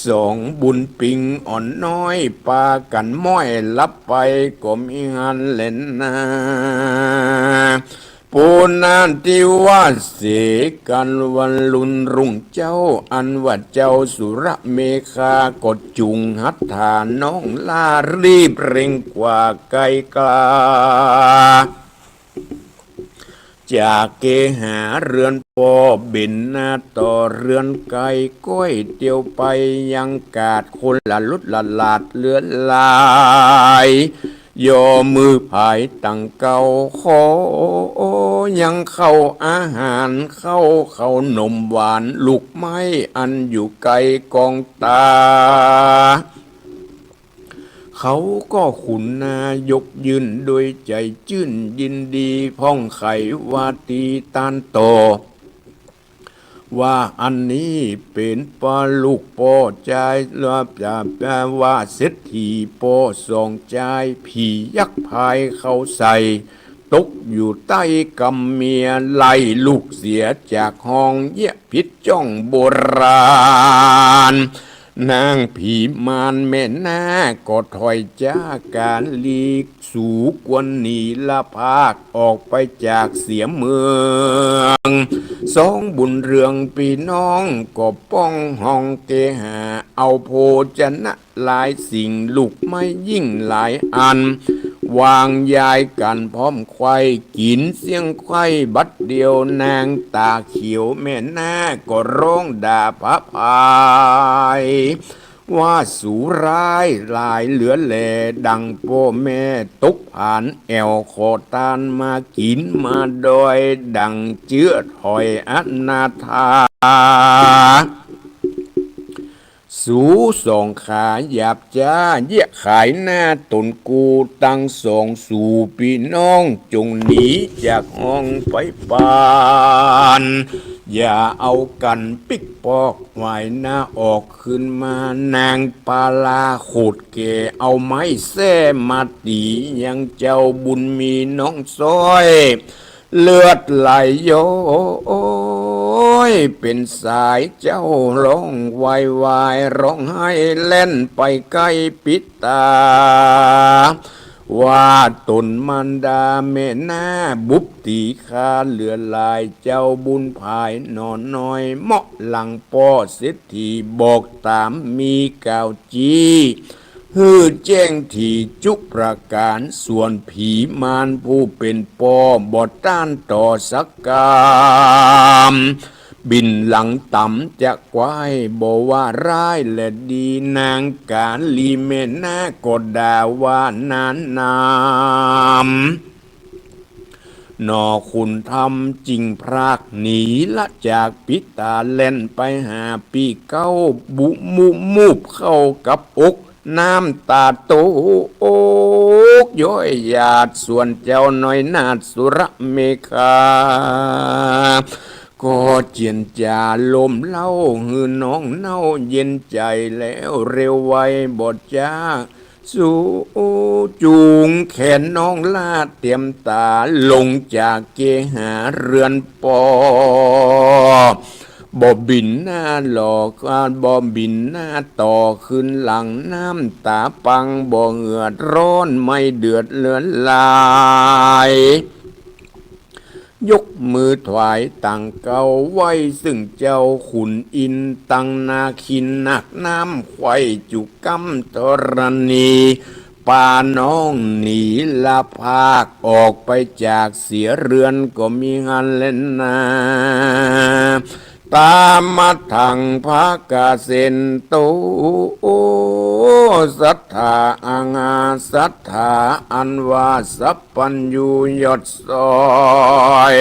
สองบุญปิงอ่อนน้อย ปากั๋นม้อยหลับไป ก็มีหั้นแหละนา ปูนาทิวาสเสกั๋น วันลุนรุ่งเจ๊า อันว่าเจ้าสุรเมขากอดจุงหัตถาน้องลา รีบเร่งกว่าไกลกล้า จากเกหาเฮือนป้อ เบนหน้าต่อเฮือนไกล ก้อยเตียวไปยังกาด คนละลุดละลาดเลือหลาย ย่อมือผายตังเก๊า ขอยังข้าวอาหาร ข้าวขนมหวาน ลูกไม้อันอยู่ไกลกองต๋า เขาก็ขุนนายกยื่น โดยใจ๋จื้นยินดี พ่องไขว่าตี้ต้านต่อ ว่าอันนี้เป๋นปาลูกป้อจาย ว่าเศรษฐีป้อสองจาย ผียักษ์พายเข้าใส่ ตกอยู่ใต้กำเมีย ไล่ลูกเสียจากห้อง เยียะผิดจ้องโบราณ นางผีมารแม่นาคก็ถ้อยจ๊ากาลี สูควรหนีละพากออกไปจากเสียเมือง สองบุญเรืองปี้น้องก็ป้องห้องเกหา เอาโภชนะหลายสิ่ง ลูกไม้ยิ่งหลายอัน วางยายกั๋นพร้อมไขว้ กิ๋นเสี้ยงไขว้บัดเดียว นางต๋าเขียวแม่นาคก็ฮ้องด่าผะพาย ว่าสูร้ายหลายเหลือแล ดั่งป้อแม่ตกผานแอ่ว ขอตานมากิ๋นมาดอย ดั่งเจื้อถ้อยอนาถา สูสองขาหยาบจ๊า เยียะขายหน้าต๋นกู ตังสองสูปี้น้อง จงหนีจากห้องไปปาน อย่าเอากั๋นปิ๊กปอก หวายหน้าออกคืนมา นางปาลาโขดแก่ เอาไม้แส้มาตี๋ยังเจ้าบุญมีน้องซ้อย เลือดไหลย้อยเป๋นสาย เจ้าฮ้องวายวาย ฮ้องไห้แล่นไปใก้ปิดต๋า ว่าต๋นมารดาแม่นาคบุบตี๋ข้าเหลือหลาย เจ้าบุญผายหนอน้อย เหมาะหลังป้อเศรษฐีบอกต๋ามมีกล่าวจี้ หื้อแจ้งถี่จุประก๋าน ส่วนผีมารผู้เป๋นป้อบ่ต้านต่อสักกำ บิ่นหลังต๋ำจะกว้าย บ่ว่าร้ายและดี นางกาลีแม่นาคก็ด่าว่าหนานนาม หน่อขุนธรรมจึงพรากหนีละจากปิดต๋า แล่นไปหาปี้เก๊า บุมูบเข้ากับอก น้ำต๋าตกย้อยหยาด ส่วนเจ้าน้อยนาถสุรเมขา ก็เจียรจ๋าโลมเล้า หื้อน้องเน่าเย็นใจ๋แล้วเร็วไวบ่จ๊า สูจุงแขนน้องลาเตียมต๋า ลงจากเกหาเฮือนป้อ บ่บินหน้าหลอก อ่า บ่บินหน้าต่อคืนหลัง น้ำต๋าปังบ่เหือดร้อน ไม่เดือดเลือนลาย ยกมือถวายตางเก๊า ไหว้ซึ่งเจ้าขุนอินทร์ ตังนาคินนาคน้ำไขว่จุกำธรณี ปาน้องหนีละพากออกไปจากเสียเรือนก็มีหั้นแลนา ตามะทังภะคะเสนโต สัตถา อังอา สัตถา อันว่าสัพพัญญูยอดซ้อย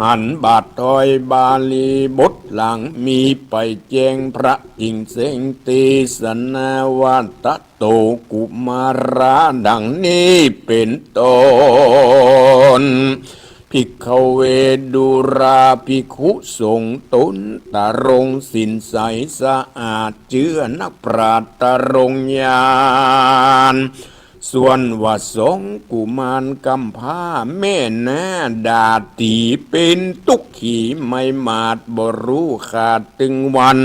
หันบาทถอยบาลีบทหลัง มีไปแจ้งพระอิงเสงเตสนาว่า ตะโตกุมารา ดังนี้เป๋นต้น ภิกขเว ดูราภิกขุสงฆ์ ต๋นตรงศีลใสสะอาด เจื้อนักปราชญ์ตรงญาณ ส่วนว่าสองกุมารกำพร้า แม่หน้าดาตี เป๋นตุ๊กขีไม่หมาด บ่ฮู้ขาดตึงวัน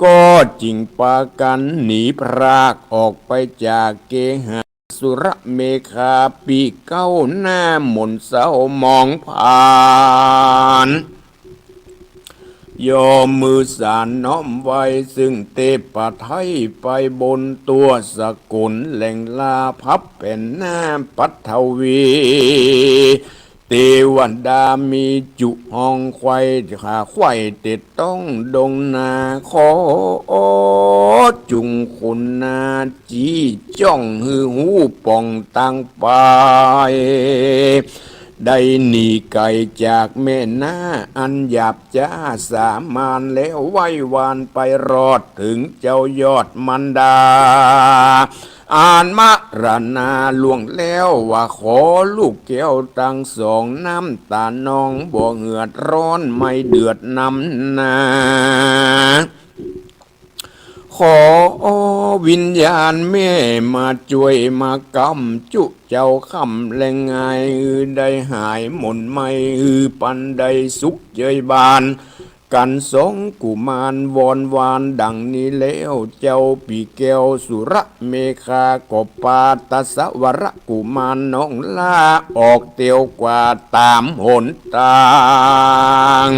ก็จึงปากั๋นหนีพรากออกไปจากเกหะ สุรเมขา ปี้เก๊าหน้ามนเศร้าหมองผ่าน ยอมมือสานน้อมไหว้ ซึ่งเตปะไทยไปบน ตั๋วสกลแหล่งลาภัพแผ่นหน้าปัทวี เตวดามีจุห้องไขว่ ขาไขว่เต็ดต้องดงนา ขอจุงคุณนา จี้จ้องหื้อฮู้ป่องตางไป ได้หนีไก๋จากแม่หน้าอันหยาบจ๊าสามานแล้ว ไหว้วานไปรอดเถิงเจ้ายอดมารดา อันมรณาล่วงแล้ว ว่าขอลูกแก้วตังสอง น้ำต๋านองบ่เหือดร้อน ไม่เดือดนำนา ขอวิญญาณแม่มาจ้วยมาก๊ำจุเจ้าค่ำแลงงาย หื้อได้หายมนต์ไหม้ หื้อปันได้สุขเย้ยบาน กั๋นสองกุมารวอนวานดังนี้แล้ว เจ้าปี้แก้วสุรเมขา ก็ปาตสวรกุมารน้องหล้า ออกเตียวกว่าต๋ามหนตาง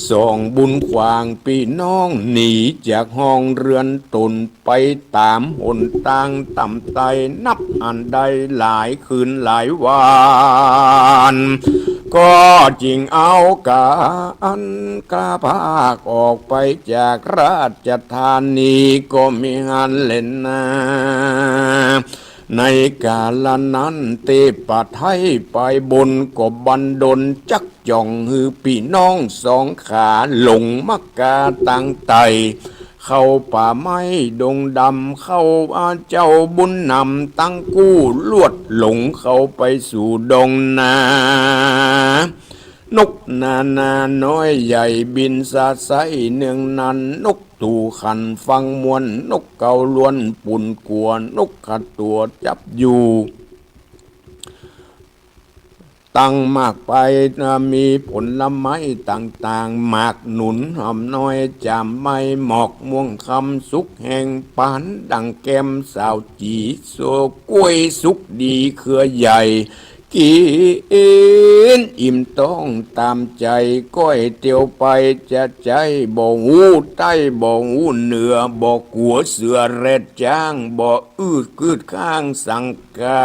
สองบุญขวางปี้น้อง หนีจากห้องเฮือนต๋น ไปต๋ามหนตางต่ำไต้ นับอันได้หลายคืนหลายวัน ก็จึงเอากั๋นกล้าพากออกไปจากราชธานี ก็มีหั้นแลนา ในกาละนั้น เตปะไทยไปบน ก็บันดลจักจ้องหื้อปี้น้องสองขา หลงมักกาตางไต้ เข้าป่าไม้ดงดำ เข้าอาเจ้าบุญนำตังกู้ ลวดหลงเข้าไปสู่ดงนา นกนานาน้อยใหญ่บินสะใสเนืองนั้น นก ตู่ขันฟังม่วน นกเก๊าล้วนปูนกั๋ว นกขะตั๋วจับอยู่ ตังมากไป มีผลไม้ต่างๆ หมากหนุนหอมน้อย จ่ามใบ หมอกม่วงคำ สุกแห้งปานดั่งแก้มสาวจี๋ ส้มกล้วยสุกดีเครือใหญ่ กิ๋นอิ่มต๊องต๋ามใจ๋ ก้อยเตียวไปจะใจ๊ บ่ฮู้ใต้บ่ฮู้เหนือ บ่กั๋วเสือแรดจ๊าง บ่อืดกืดข้างสังกา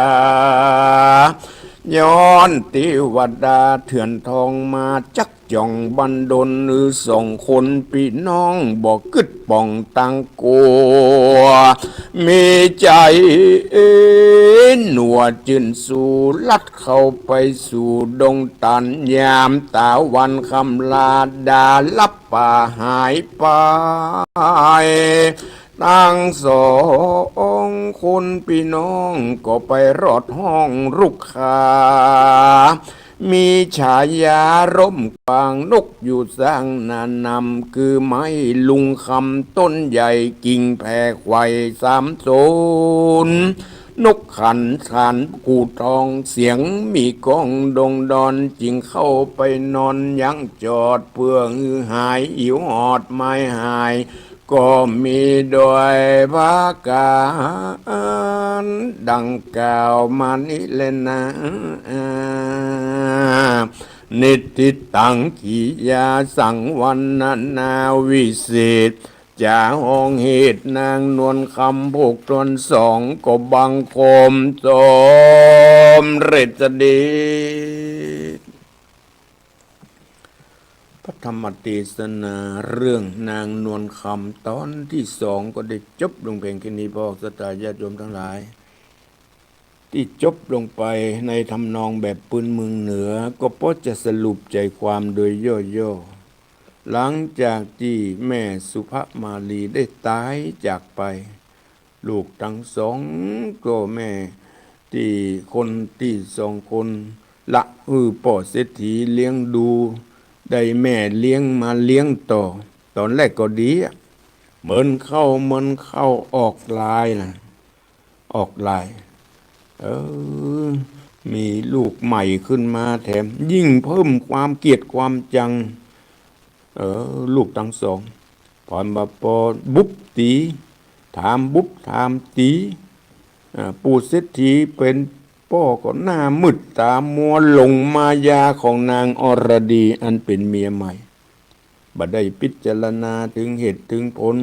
ย้อนเตวดาเถื่อนทองมาจักจ้องบันดล อือสองคนปี้น้อง บ่กึ๊ดป่องตังกั๋ว มีใจ๋หนัวจื้นสู ลัดเข้าไปสู่ดงตัน ยามต๋าวันค่ำลาดาลับป่าหายไป ตังสองคนปี้น้องก็ไปรอดห้องรุกขา มีฉายาร่มกว้าง นกอยู่สร้างนานำ คือไม้ลุงคำต้นใหญ่ กิ่งแผ่ไขว่สามโสน นกขันธารกู่ทอง เสียงมีก้องดงดอน จึงเข้าไปนอนยังจอด เพื่อหื้อหายหิวหอดหมายหาย ก็มีโดยประก๋านดังกล่าวมานี้แลนา นิทธิตัง กิริยาสังวรรณนาวิเศษ จาห้องเหตุนางนวลคำ พวกต๋นสองก็บังคมสมเร็จเสด็จ พระธรรมเตสนาเรื่องนางนวลคำต๋อนตี้สองก็ได้จบลงเพียงแค่นี้ พวกศรัทธาญาติโยมตังหลาย ตี้จบลงไปในทำนองแบบปืนเมืองเหนือ ก็พอจะสรุปใจ๋ความโดยย่อๆ หลังจากตี้แม่สุภมาลีได้ต๋ายจากไป ลูกตังสองก็แม่ตี้คนตี้สองคน ละหื้อป้อเศรษฐีเลี้ยงดู ได้แม่เลี้ยงมาเลี้ยงต่อ ต๋อนแรกก็ดีอะ เหมือนเข้าเหมือนเข้าออกลายนะ ออกลาย เออ มีลูกใหม่ขึ้นมาแถม ยิ่งเพิ่มความเกลียดความจัง เออ ลูกตังสอง ผ่อนบ่าปอบุบตี๋ ถามบุบถามตี๋ อ่า ปู่เศรษฐีเป๋นป้อก็หน้ามืดต๋ามัว หลงมายาของนางอรดีอันเป๋นเมียใหม่ บ่ได้พิจารณาเถิงเหตุเถิงผล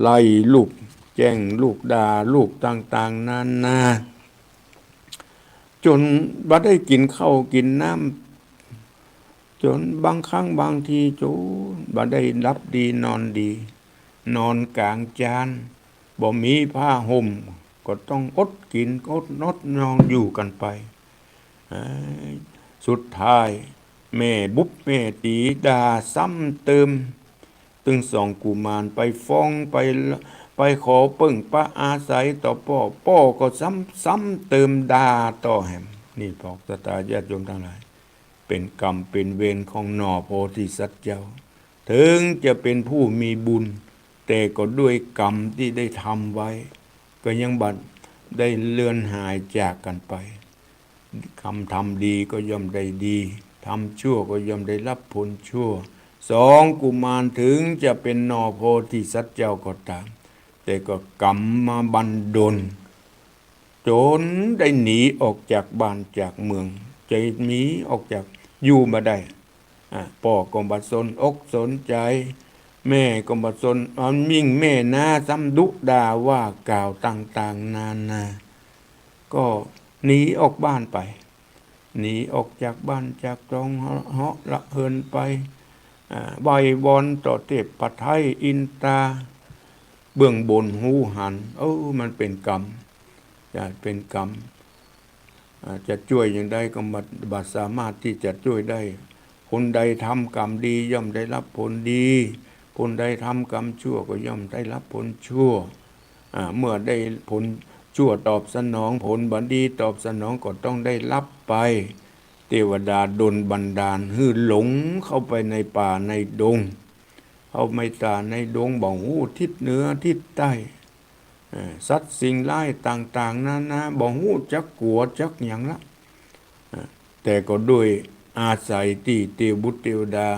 ไล่ลูกแจ้งลูกด่าลูกต่างๆ นานา จ๋นบ่ได้กิ๋นข้าวกิ๋นน้ำ จ๋นบางครั้งบางทีจ๋นบ่ได้หลับดีนอนดี นอนก๋างจาน บ่มีผ้าห่ม ก็ต้องอดกิ๋นอดนอนอยู่กั๋นไป เอ้ย สุดท้ายแม่บุบแม่ตี๋ด่าซ้ำเติม ตึงสองกุมารไปฟ้องไป ไปขอเปิ้งปาอาศัยต่อป้อ ป้อก็ซ้ำ ซ้ำเติมด่าต่อแหม นี่พวกศรัทธาญาติโยมตังหลาย เป๋นกรรมเป๋นเวรของหน่อโพธิสัตว์เจ้า เถิงจะเป๋นผู้มีบุญ แต่ก็ด้วยกรรมตี้ได้ทำไว้ ก็ยังบัดได้เลือนหายจากกั๋นไป กรรมทำดีก็ย่อมได้ดี ทำชั่วก็ย่อมได้รับผลชั่ว สองกุมารเถิงจะเป๋นหน่อโพธิสัตว์เจ้าก็ต๋าม แต่ก็กรรมมาบันดล จ๋นได้หนีออกจากบ้านจากเมือง จะหนีออกจาก อยู่บ่ได้ อ่ะ ป้อก็บ่สนอกสนใจ๋ แม่ก็บ่สน อันยิ่งแม่น้าซ้ำดุด่าว่ากล่าวต่างๆ นานา ก็หนีออกบ้านไป หนีออกจากบ้านจากจอง เหาะระเหินไป อ่า ไหว้วอนต่อเทพไทยอินตา เบื้องบนฮู้หัน เออ มันเป๋นกรรม จะเป๋นกรรม อ่า จะจ้วยอย่างใดก็บ่ บ่สามารถตี้จะจ้วยได้ คนใดทำกรรมดีย่อมได้รับผลดี คนใดทำกรรมชั่วก็ย่อมได้รับผลชั่ว อ่า เมื่อได้ผลชั่วตอบสนอง ผลบ่ดีตอบสนองก็ต้องได้รับไป เตวดาดลบันดาลหื้อหลงเข้าไปในป่าในดง เข้าไปในป่าในดง บ่ฮู้ทิศเหนือทิศใต้ เอ่อ สัตว์สิ่งร้ายต่างๆ นานา บ่ฮู้จักกั๋วจักหยังละ เอ่อ แต่ก็ด้วยอาศัยตี้เตวบุตรเตวดา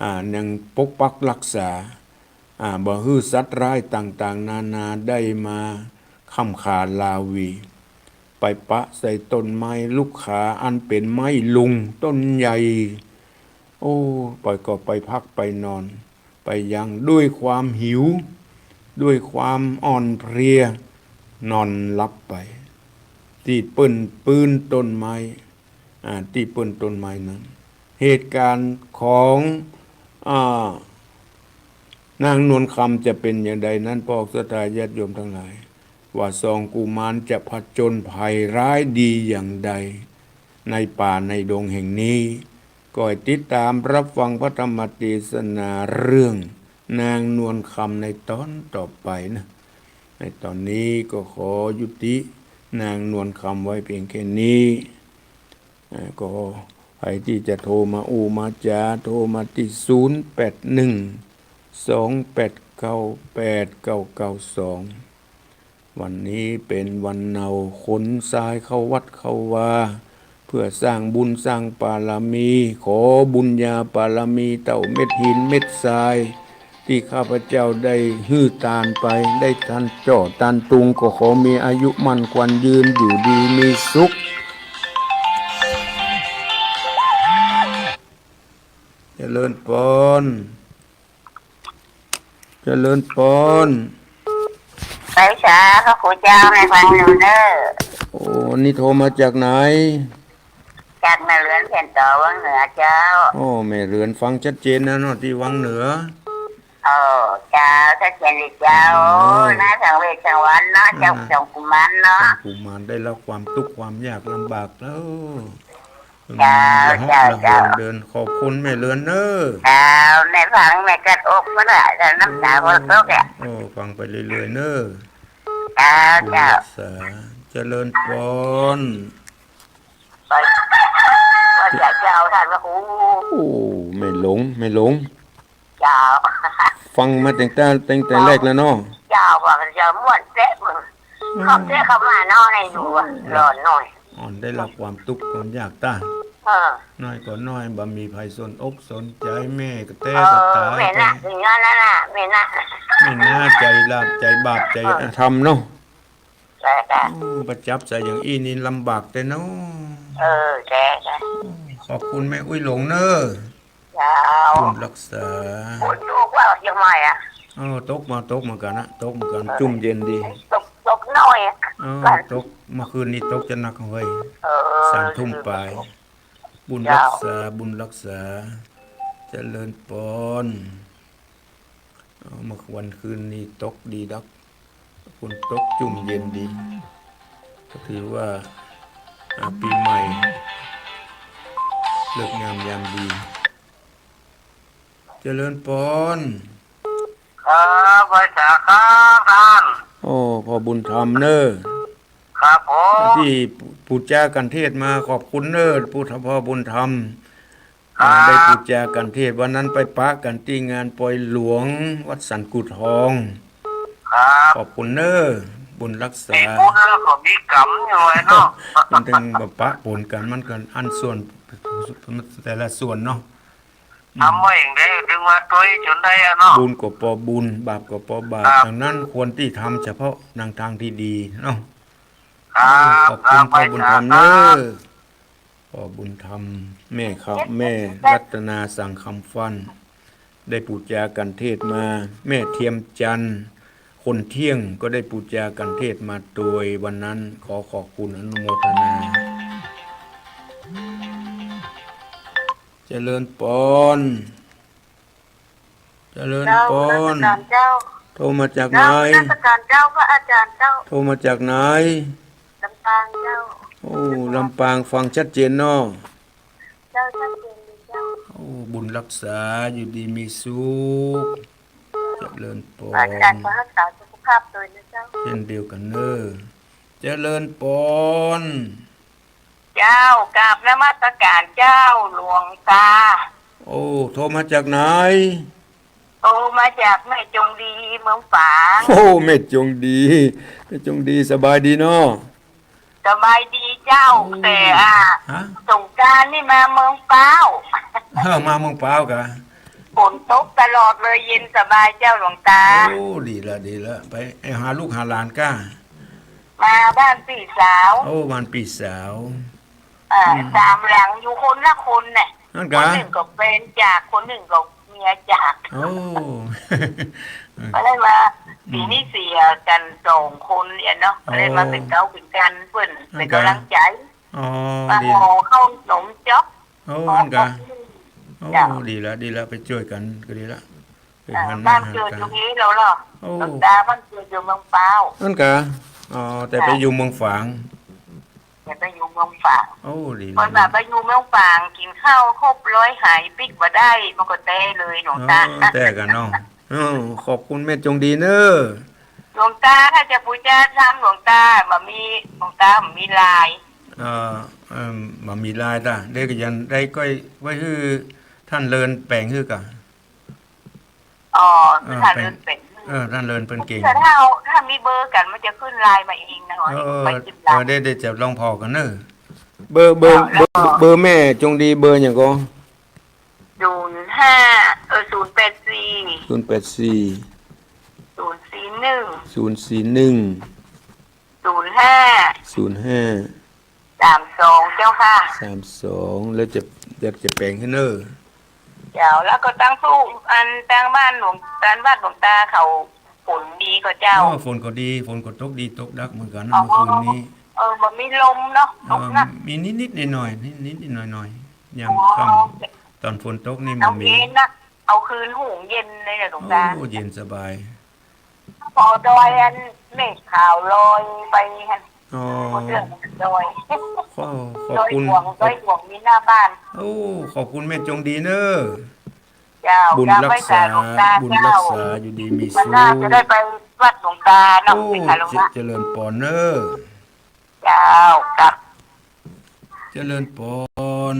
อ่า ยังปกปักรักษา อ่า บ่หื้อสัตว์ร้ายต่างๆ นานาได้มาค้ำขาลาวี ไปปะใส่ต้นไม้ลุกขาอันเป๋นไม้ลุงต้นใหญ่ โอ้ ไปก็ไปพักไปนอน ไปยังด้วยความหิว ด้วยความอ่อนเพลีย นอนหลับไป ตี้เปิ้นปื้นต้นไม้ อ่า ตี้เปิ้นต้นไม้นั้น เหตุก๋ารณ์ของ อ่า นางนวลคำจะเป๋นอย่างใดนั้น พวกศรัทธาญาติโยมตังหลาย ว่าสองกุมารจะผจญภัยร้ายดีอย่างใด ในป่าในดงแห่งนี้ ก็ให้ติดต๋ามรับฟังพระธรรมเตสนาเรื่องนางนวลคำในต๋อนต่อไปนะ ในต๋อนนี้ก็ขอยุตินางนวลคำไว้เพียงแค่นี้ เอ่อ ก็ใผตี้จะโทรมาอู้มาจ๋า โทรมาตี้ ศูนย์แปดหนึ่ง สองแปดเก้า แปดเก้าเก้าสอง วันนี้เป๋นวันเนา ขนทรายเข้าวัดเข้าวา เพื่อสร้างบุญสร้างบารมี ขอบุญญาบารมีเต้าเม็ดหินเม็ดทราย ตี้ข้าพเจ้าได้หื้อตานไป ได้ตานจ้อตานตุง ก็ขอมีอายุมั่นขวัญยืน อยู่ดีมีสุข เจริญปอน เจริญปอน ไปสา พระครูเจ้า แม่ฟังอยู่เน่อ โอ้ นี่โทรมาจากไหน จากแม่เหลือน แผ่นต่อวังเหนือเจ้า โอ้ แม่เหลือน ฟังชัดเจนนะเนาะ ตี้วังเหนือ โอ้ เจ้า ชัดเจนดีเจ้า โอ้ น้าสังเวชสังวรเนาะ เจ้า อ่า จอมกุมารเนาะ จอมกุมารได้รับความตุ๊กข์ความยากลำบากแล้ว เจ้า เจ้า เจ้า เดิน ขอบคุณแม่เหลือนเน่อ เจ้า แม่ฟังแม่กัดอกมาละ เจ้า น้ำตาก็ตกอ่ะ โอ้ ฟังไปเรื่อยๆเน่อ เจ้า บุญ เจ้า รักษา เจริญปอน ไป ไปเจ้า ท่านพระครู โอ้ แม่หลง แม่หลง เจ้า ฟังมาตั้งแต่ ตั้งแต่แรกแล้วเนาะ เจ้า ว่าเจ้าม่วนแต๊มึง อืม ขอบใจเข้ามาเนาะ ในอยู่อะ โอ้ หลอนหน่อย อ่อนได้รับความตุ๊กข์ความยากต้า เออ น้อยก็น้อย บ่มีใผสนอกสนใจ๋ แม่ก็แต๊ เออ ก็ต๋าย แม่นะ ไป อย่างนั้นน่ะ แม่นะ แม่นะ ใจ๋ลาบใจ๋บาปใจ๋ เออ อธรรมเนาะ จ้ะ จ้ะ อืม ไปจับใส่อย่างอี้นี่ลำบากแต๊เนาะ เออ จ้ะ จ้ะ อืม ขอบคุณแม่อุ๊ยหลงเน่อ เจ้า บุญรักษา ฝนตกว่าเชียงใหม่อะ เออ ตกมา ตกเหมือนกั๋นนะ ตกเหมือนกั๋น เออ จุ่มเย็นดี ตก ตกน้อยอะ เออ ตก เมื่อคืนนี้ตกจะหนักเฮ้ย เออ สามทุ่มปาย บุญรักษา เจ้า บุญรักษา เจริญปอน เอ่อ เมื่อวันคืนนี้ตกดีดัก ฝนตกจุ่มเย็นดี ก็ถือว่า อ่า ปี๋ใหม่ ฤกษ์งามยามดี เจริญปอน ครับ ไหว้สาครับท่าน โอ้ พ่อบุญธรรมเน่อ ครับผม ตี้ปู๋จากัณฑ์เทศน์มา ขอบคุณเน่อ ปู่ พ่อบุญธรรม ครับ ได้ปู๋จากัณฑ์เทศน์ วันนั้นไปปะกั๋นตี้งานปอยหลวงวัดสันกู่ทอง ครับ ขอบคุณเน่อ บุญรักษา มีบุญแล้วก็มีกรรมอยู่ไอ้เนาะ มันถึงมาปะปนกั๋น มันก็อันส่วน แต่ละส่วนเนาะ อืม ทำไว้อย่างใดถึงว่าตวยจนได้อะเนาะ บุญก็ปอบุญ บาปก็ปอบาป ครับ ดังนั้นควรตี้ทำเฉพาะนางทางตี้ดีเนาะ ครับ ขอบคุณ ครับ พ่อบุญธรรมเน่อ ไหว้สาครับ พ่อบุญธรรม แม่ครับ แม่รัตนาสังคำฟั่น ได้ปู๋จากัณฑ์เทศน์มา แม่เทียมจันทร์ คนเที่ยงก็ได้ปู๋จากัณฑ์เทศน์มาตวย วันนั้นขอขอบคุณอนุโมทนา เจริญปอน เจริญปอน เจ้า นมัสการเจ้า โทรมาจากไหน เจ้า นมัสการเจ้า พระอาจารย์เจ้า โทรมาจากไหน ลำปางเจ้า โอ้ ลำปาง ฟังชัดเจนเนาะ เจ้า ชัดเจนดีเจ้า โอ้ บุญรักษา อยู่ดีมีสุข เจริญปอน อาจารย์ก็รักษาสุขภาพตวยนะเจ้า เช่นเดียวกั๋นเน่อ เจริญปอน เจ้า กราบนมัสการเจ้าหลวงตา โอ้ โทรมาจากไหน โทรมาจากแม่จงดีเมืองฝาง โอ้ แม่จงดี แม่จงดี สบายดีเนาะ สบายดีเจ้า โอ้ แต่ อ่า ฮะ สงกรานต์นี่มาเมืองพร้าว เออ มาเมืองพร้าวกา ฝนตกตลอดเลย เย็นสบายเจ้าหลวงตา โอ้ ดีละ ดีละ ไป ไปหาลูกหาหลานก้า มาบ้านปี้สาว โอ้ บ้านปี้สาว เอ่อ อืม สามหลังอยู่คนละคนเนี่ย นั่นกา คนนึ่งก็แฟนจาก คนนึ่งก็เมียจาก โอ้ ก็เลยว่า อืม ปี๋นี้เสียกั๋นสองคนเนี่ยเนาะ โอ้ ก็เลยมาเป๋นเก้าเป๋นกันเปิ้น นั่นกา เป๋นก๋ำลังใจ๋ อ๋อ มา ดี ห่อข้าวหนมจ๊อก โอ้ ห่อ นั่นกา ข้าวปุ้น โอ้ เจ้า ดีละ ดีละ ไปจ้วยกั๋นก็ดีละ ไป อ่า หันหน้า บ้านเกิดอยู่นี่แล้วเหรอ หากั๋น โอ้ หลวงตาบ้านเกิดอยู่เมืองพร้าว นั่นกา อ๋อ แต่ไป ค่ะ อยู่เมืองฝาง แต่ไปอยู่เมืองฝาง โอ้ ดี คนแบบไปอยู่เมืองฝาง กิ๋นข้าวครบร้อยไห ปิ๊กบ่ได้ มันก็แต๊เลยหลวงตา อ๋อ แต๊กั๋นเนาะ อ๋อ ขอบคุณแม่จงดีเน่อ หลวงตา ถ้าจะปู๋จาธรรมหลวงตา บ่มี หลวงตาบ่มีไลน์ เอ่อ เอิ่ม บ่มีไลน์ต้า เดี๋ยวก็ยังได้ก้อยไว้หื้อต้านเลินแป๋งหื้อกา อ๋อ เออ ต้านเลินแป๋ง แป๋ง เออ ต้านเลินเปิ้นเก่ง แต่ถ้าเอา ถ้ามีเบอร์กั๋นมันจะขึ้นไลน์มาเองนะ เออ ไปขึ้นไลน์ เออ ได้ ได้จะลองผ่อกั๋นเนาะ เบอร์ เบอร์ เจ้า เบอร์ แล้วก็ เบอร์แม่จงดีเบอร์หยังก่อ ศูนย์ห้า เออ ศูนย์แปดสี่ ศูนย์แปดสี่ ศูนย์สี่หนึ่ง ศูนย์สี่หนึ่ง ศูนย์ห้า ศูนย์ห้า สามสอง เจ้าค่ะ สามสอง แล้วจะ อยากจะแป๋งหื้อเน่อ เจ้า แล้วก็ตังผู้ อันตังบ้านหลวง ตังบ้านหลวงตาเขา ฝนดีก่อเจ้า เออ ฝนก็ดี ฝนก็ตกดี ตกดักเหมือนกั๋นนะ อ๋อ เมื่อคืนนี้ เออ บ่มีลมเนาะ เออ ตกหนัก มีนิดๆ หน่อยๆ นิดๆ หน่อยๆ ยาม อ๋อ ค่ำ ต๋อนฝนตกนี่บ่มี เอาเย็นนะ เอาคืนหุงเย็นเลยนะหลวงตา โอ้ เย็นสบาย ปอดอยอันเมฆขาวลอยไปหั้น อ๋อ เรื่องดอย ขอ ขอบคุณ ดอยหลวง ดอยหลวงมีหน้าบ้าน โอ้ ขอบคุณแม่จงดีเน่อ เจ้า บุญรักษา เจ้า ไหว้สาหลวงตา บุญรักษา เจ้า อยู่ดีมีสุข วันหน้าจะได้ไปวัดหลวงตาเนาะ โอ้ ไปหาหลวงตา เจ เจริญปอนเน่อ เจ้า กับ เจริญปอน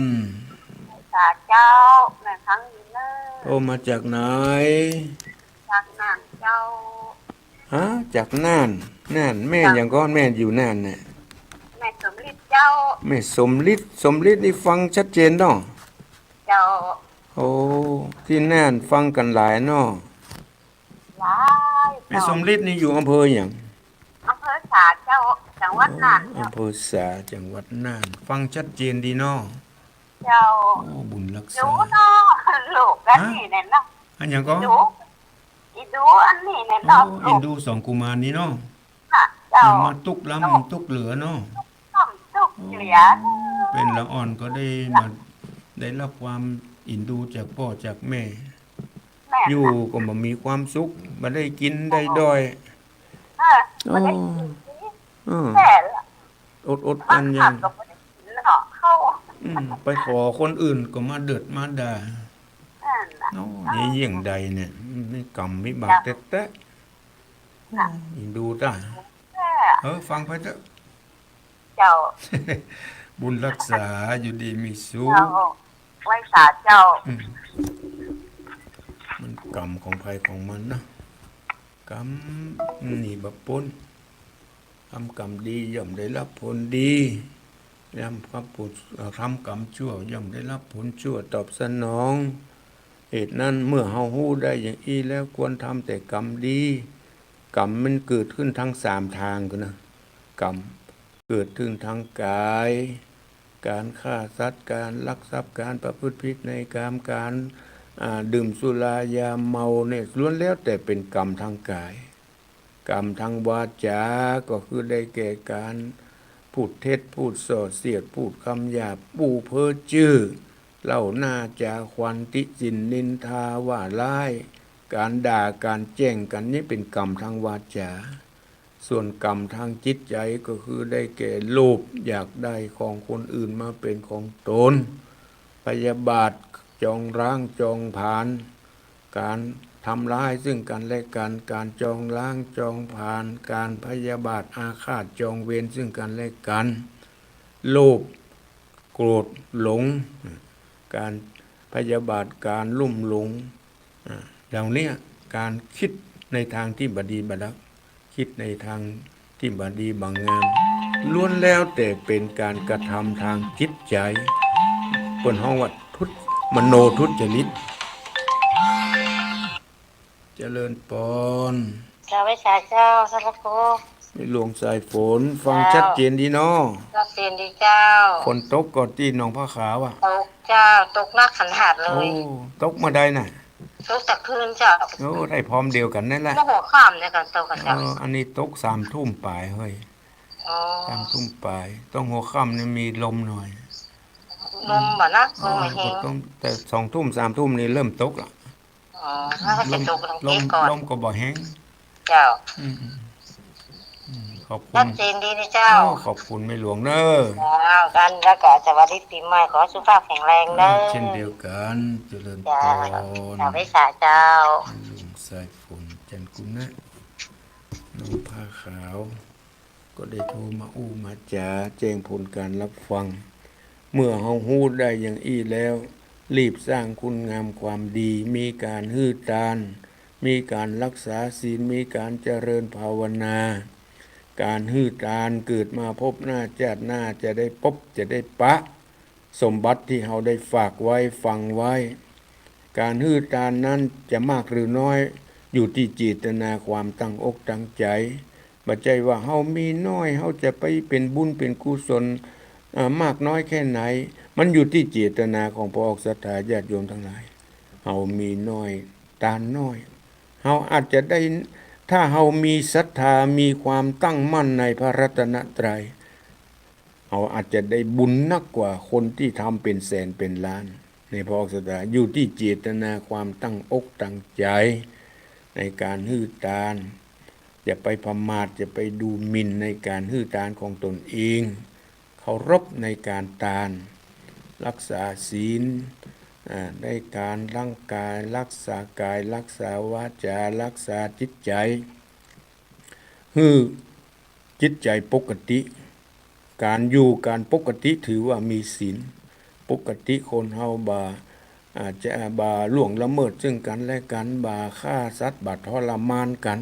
สาเจ้า แม่ครั้งนี้เน่อ โอ้ มาจากไหน จากน่านเจ้า ฮะ จากน่าน น่าน แม่ เจ้า หยังก่อ แม่อยู่น่านน่ะ แม่สมฤทธิ์เจ้า แม่สมฤทธิ์ สมฤทธิ์นี่ฟังชัดเจนเนาะ เจ้า โอ้ ตี้น่านฟังกั๋นหลายเนาะ หลาย แม่สมฤทธิ์นี่อยู่อำเภอหยัง อำเภอสาเจ้า จังหวัดน่าน อ๋อ เจ้า อำเภอสา จังหวัดน่าน ฟังชัดเจนดีเนาะ เจ้า โอ้ บุญรักษา ดูเนาะ ลูกอันนี้เนี่ยเนาะ ฮะ อันหยังก่อ ดู อีดูอันนี้เนี่ยเนาะ โอ้ ลูก เอ็นดูสองกุมารนี้เนาะ ค่ะ เจ้า มันมาตุ๊กล้ำตุ๊กเหลือเนาะ ตุ๊กล้ำตุ๊กเหลือ โอ้ เป๋นละอ่อนก็ได้มา ได้รับความเอ็นดูจากป้อจากแม่ แม่ อยู่ก็บ่มีความสุข บ่ได้กิ๋นได้ดอย เออ บ่ได้กิ๋น เออ แม่ละ อดๆ อั้นๆ บังคับก็บ่ได้กิ๋นเนาะ เขา อืม ไปขอคนอื่นก็มาเดือดมาด่า นั่นน่ะ เนาะ นี่อย่างใดเนี่ย นี่กรรมวิบากแต๊ๆ ค่ะ อืม ดูต้า แม่ เออ ฟังไปเต๊อะ เจ้า บุญรักษา อยู่ดีมีสุข เจ้า ไหว้สาเจ้า อืม มันกรรมของใผของมันนะ กรรมหนีบ่ป๊น ทำกรรมดีย่อมได้รับผลดี ทำกรรม เอ่อ ทำกรรมชั่วย่อมได้รับผลชั่วตอบสนอง เหตุนั้นเมื่อเฮาฮู้ได้อย่างอี้แล้วควรทำแต่กรรมดี กรรมมันเกิดขึ้นทั้งสามทางกันนะ กรรม เกิดขึ้นทางกาย การฆ่าสัตว์ การลักทรัพย์ การประพฤติผิดในกาม การ อ่า ดื่มสุรายาเมาเนี่ย ล้วนแล้วแต่เป็นกรรมทางกาย กรรมทางวาจาก็คือได้แก่การพูดเท็จ พูดส่อเสียด พูดคำหยาบ อู้เพ้อเจ้อ เล่าหน้าจาขวัญ ติฉิ่นนินทาว่าร้าย การด่า การแจ้งกั๋น นี่เป็นกรรมทางวาจา ส่วนกรรมทางจิตใจ๋ก็คือได้แก่โลภ อยากได้ของคนอื่นมาเป็นของตน พยาบาท จองร้างจองผลาญ การทำร้ายซึ่งกันและกัน การจองร้างจองผลาญ การพยาบาทอาฆาตจองเวรซึ่งกันและกัน โลภ โกรธ หลง การพยาบาท การลุ่มหลง อ่า เหล่าเนี้ย การกึ๊ดในตางตี้บ่ดีบ่ดัก กึ๊ดในตางตี้บ่ดีบ่งาม ล้วนแล้วแต่เป็นการกระทำตางจิตใจ๋ เปิ้นฮ้องว่าทุจ- มโนทุจริต เจริญปอน เจ้า ไหว้สาเจ้า สาธุ แม่หลวงสายฝน ฟัง เจ้า ชัดเจนดีเนาะ ชัดเจนดีเจ้า ฝนตกก่อตี้หนองผ้าขาวอะ ตกเจ้า ตกหนักขนาดเลย โอ้ ตกเมื่อใดน่ะ ตกตะคืนเจ้า โอ้ ได้พร้อมเดียวกั๋นนั่นแหละ เมื่อหัวค่ำเนี่ยกั๋นตกอะเจ้า เออ อันนี้ตกสามทุ่มป๋ายเฮ้ย อ๋อ สามทุ่มป๋าย ต้องหัวค่ำนี่มีลมหน่อย ลมบ่นะ ลมบ่แฮง อ๋อ ต้อง แต่สองทุ่มสามทุ่มนี่เริ่มตกละ อ๋อ ถ้าจะตก ลม ลม ลมก็บ่แฮง เจ้า อืม อืม อืม ขอบคุณ ชัดเจนดีนะเจ้า โอ้ ขอบคุณแม่หลวงเนอะ เจ้า กัน แล้วก็สวัสดีปีใหม่ ขอสุขภาพแข็งแรงเนอะ เช่นเดียวกั๋น เจริญปอน เจ้า เจ้า ไหว้สาเจ้า แม่หลวงสายฝน จันทร์กุณะ หนองผ้าขาว ก็ได้โทรมาอู้มาจ๋าแจ้งผลการรับฟัง เมื่อเฮาฮู้ได้อย่างอี้แล้ว รีบสร้างคุณงามความดี มีการหื้อตาน มีก๋านฮักษาศีล มีก๋านเจริญภาวนา ก๋านหื้อตาน เกิดมาพบหน้าจาติหน้าจะได้ปบ จะได้ปะ สมบัติตี้เฮาได้ฝากไว้ฝังไว้ ก๋านหื้อตานนั้นจะมากหรือน้อย อยู่ตี้เจตนาความตั้งอกตั้งใจ๋ บ่ใจ้ว่าเฮามีน้อย เฮาจะไปเป๋นบุญเป๋นกุศล อ่า มากน้อยแค่ไหน มันอยู่ตี้เจตนาของป้อออกศรัทธาญาติโยมตังหลาย เฮามีน้อย ตานน้อย เฮาอาจจะได้ ถ้าเฮามีศรัทธา มีความตั้งมั่นในพระรัตนตรัย เฮาอาจจะได้บุญนักกว่าคนตี้ทำเป๋นแสนเป๋นล้าน ในป้อออกศรัทธา อยู่ตี้เจตนาความตั้งอกตั้งใจ๋ ในก๋านหื้อตาน อย่าไปประมาท อย่าไปดูหมิ่นในก๋านหื้อตานของตนเอง เคารพในก๋านตาน ฮักษาศีล อ่า ในก๋านร่างก๋าย ฮักษากาย ฮักษาวาจา ฮักษาจิตใจ๋ หื้อจิตใจ๋ปกติ ก๋านอยู่ก๋านปกติถือว่ามีศีล ปกติคนเฮาบ่ อ่า จะบ่ล่วงละเมิดซึ่งกั๋นและกั๋น บ่ฆ่าสัตว์ บ่ทรมานกั๋น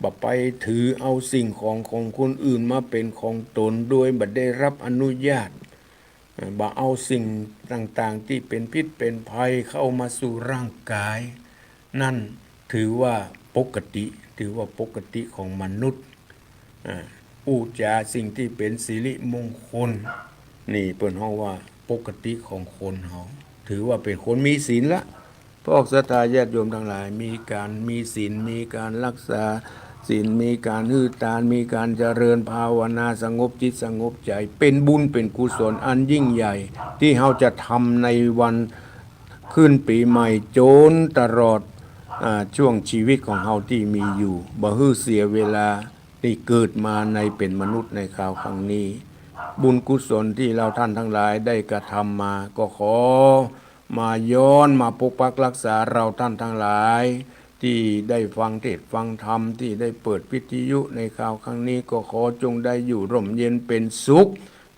บ่ไปถือเอาสิ่งของของคนอื่นมาเป๋นของตนโดยบ่ได้ฮับอนุญาต อ่า บ่เอาสิ่งต่างๆ ตี้เป๋นพิษเป๋นภัยเข้ามาสู่ร่างก๋าย นั่นถือว่าปกติ ถือว่าปกติของมนุษย์ อ่า อู้จ๋าสิ่งตี้เป๋นสิริมงคล นี่เปิ้นฮ้องว่าปกติของคนเฮา ถือว่าเป๋นคนมีศีลละ ป้อออกศรัทธาญาติโยมตังหลาย มีก๋านมีศีล มีก๋านฮักษาศีล มีก๋านหื้อตาน มีก๋านเจริญภาวนา สงบจิตสงบใจ๋ เป๋นบุญเป๋นกุศลอันยิ่งใหญ่ ตี้เฮาจะทำในวันขึ้นปี๋ใหม่จ๋นตลอด อ่า ช่วงชีวิตของเฮาตี้มีอยู่ บ่หื้อเสียเวลา ตี้เกิดมาในเป๋นมนุษย์ในคราวครั้งนี้ บุญกุศลตี้เฮาต้านตังหลายได้กระทำมา ก็ขอมาย้อนมาปกปักฮักษาเฮาต้านตังหลาย ตี้ได้ฟังเทศน์ฟังธรรม ตี้ได้เปิดวิทยุในคราวครั้งนี้ ก็ขอจงได้อยู่ร่มเย็นเป๋นสุข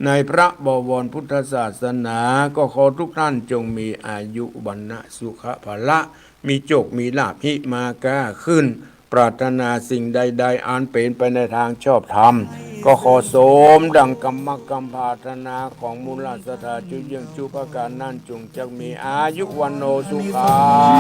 ในพระบวรพุทธศาสนา ก็ขอทุกท่านจงมีอายุ วรรณะ สุขะ พละ มีโจค มีลาภ หิมาก้าขึ้น ปรารถนาสิ่งใดๆ อันเป๋นไปในตางชอบธรรม ก็ขอสมดังกำมะกำปรารถนาของมูลศรัทธาจุเยื่องจุประก๋านนั้น จงจักมีอายุ วัณโณ สุขัง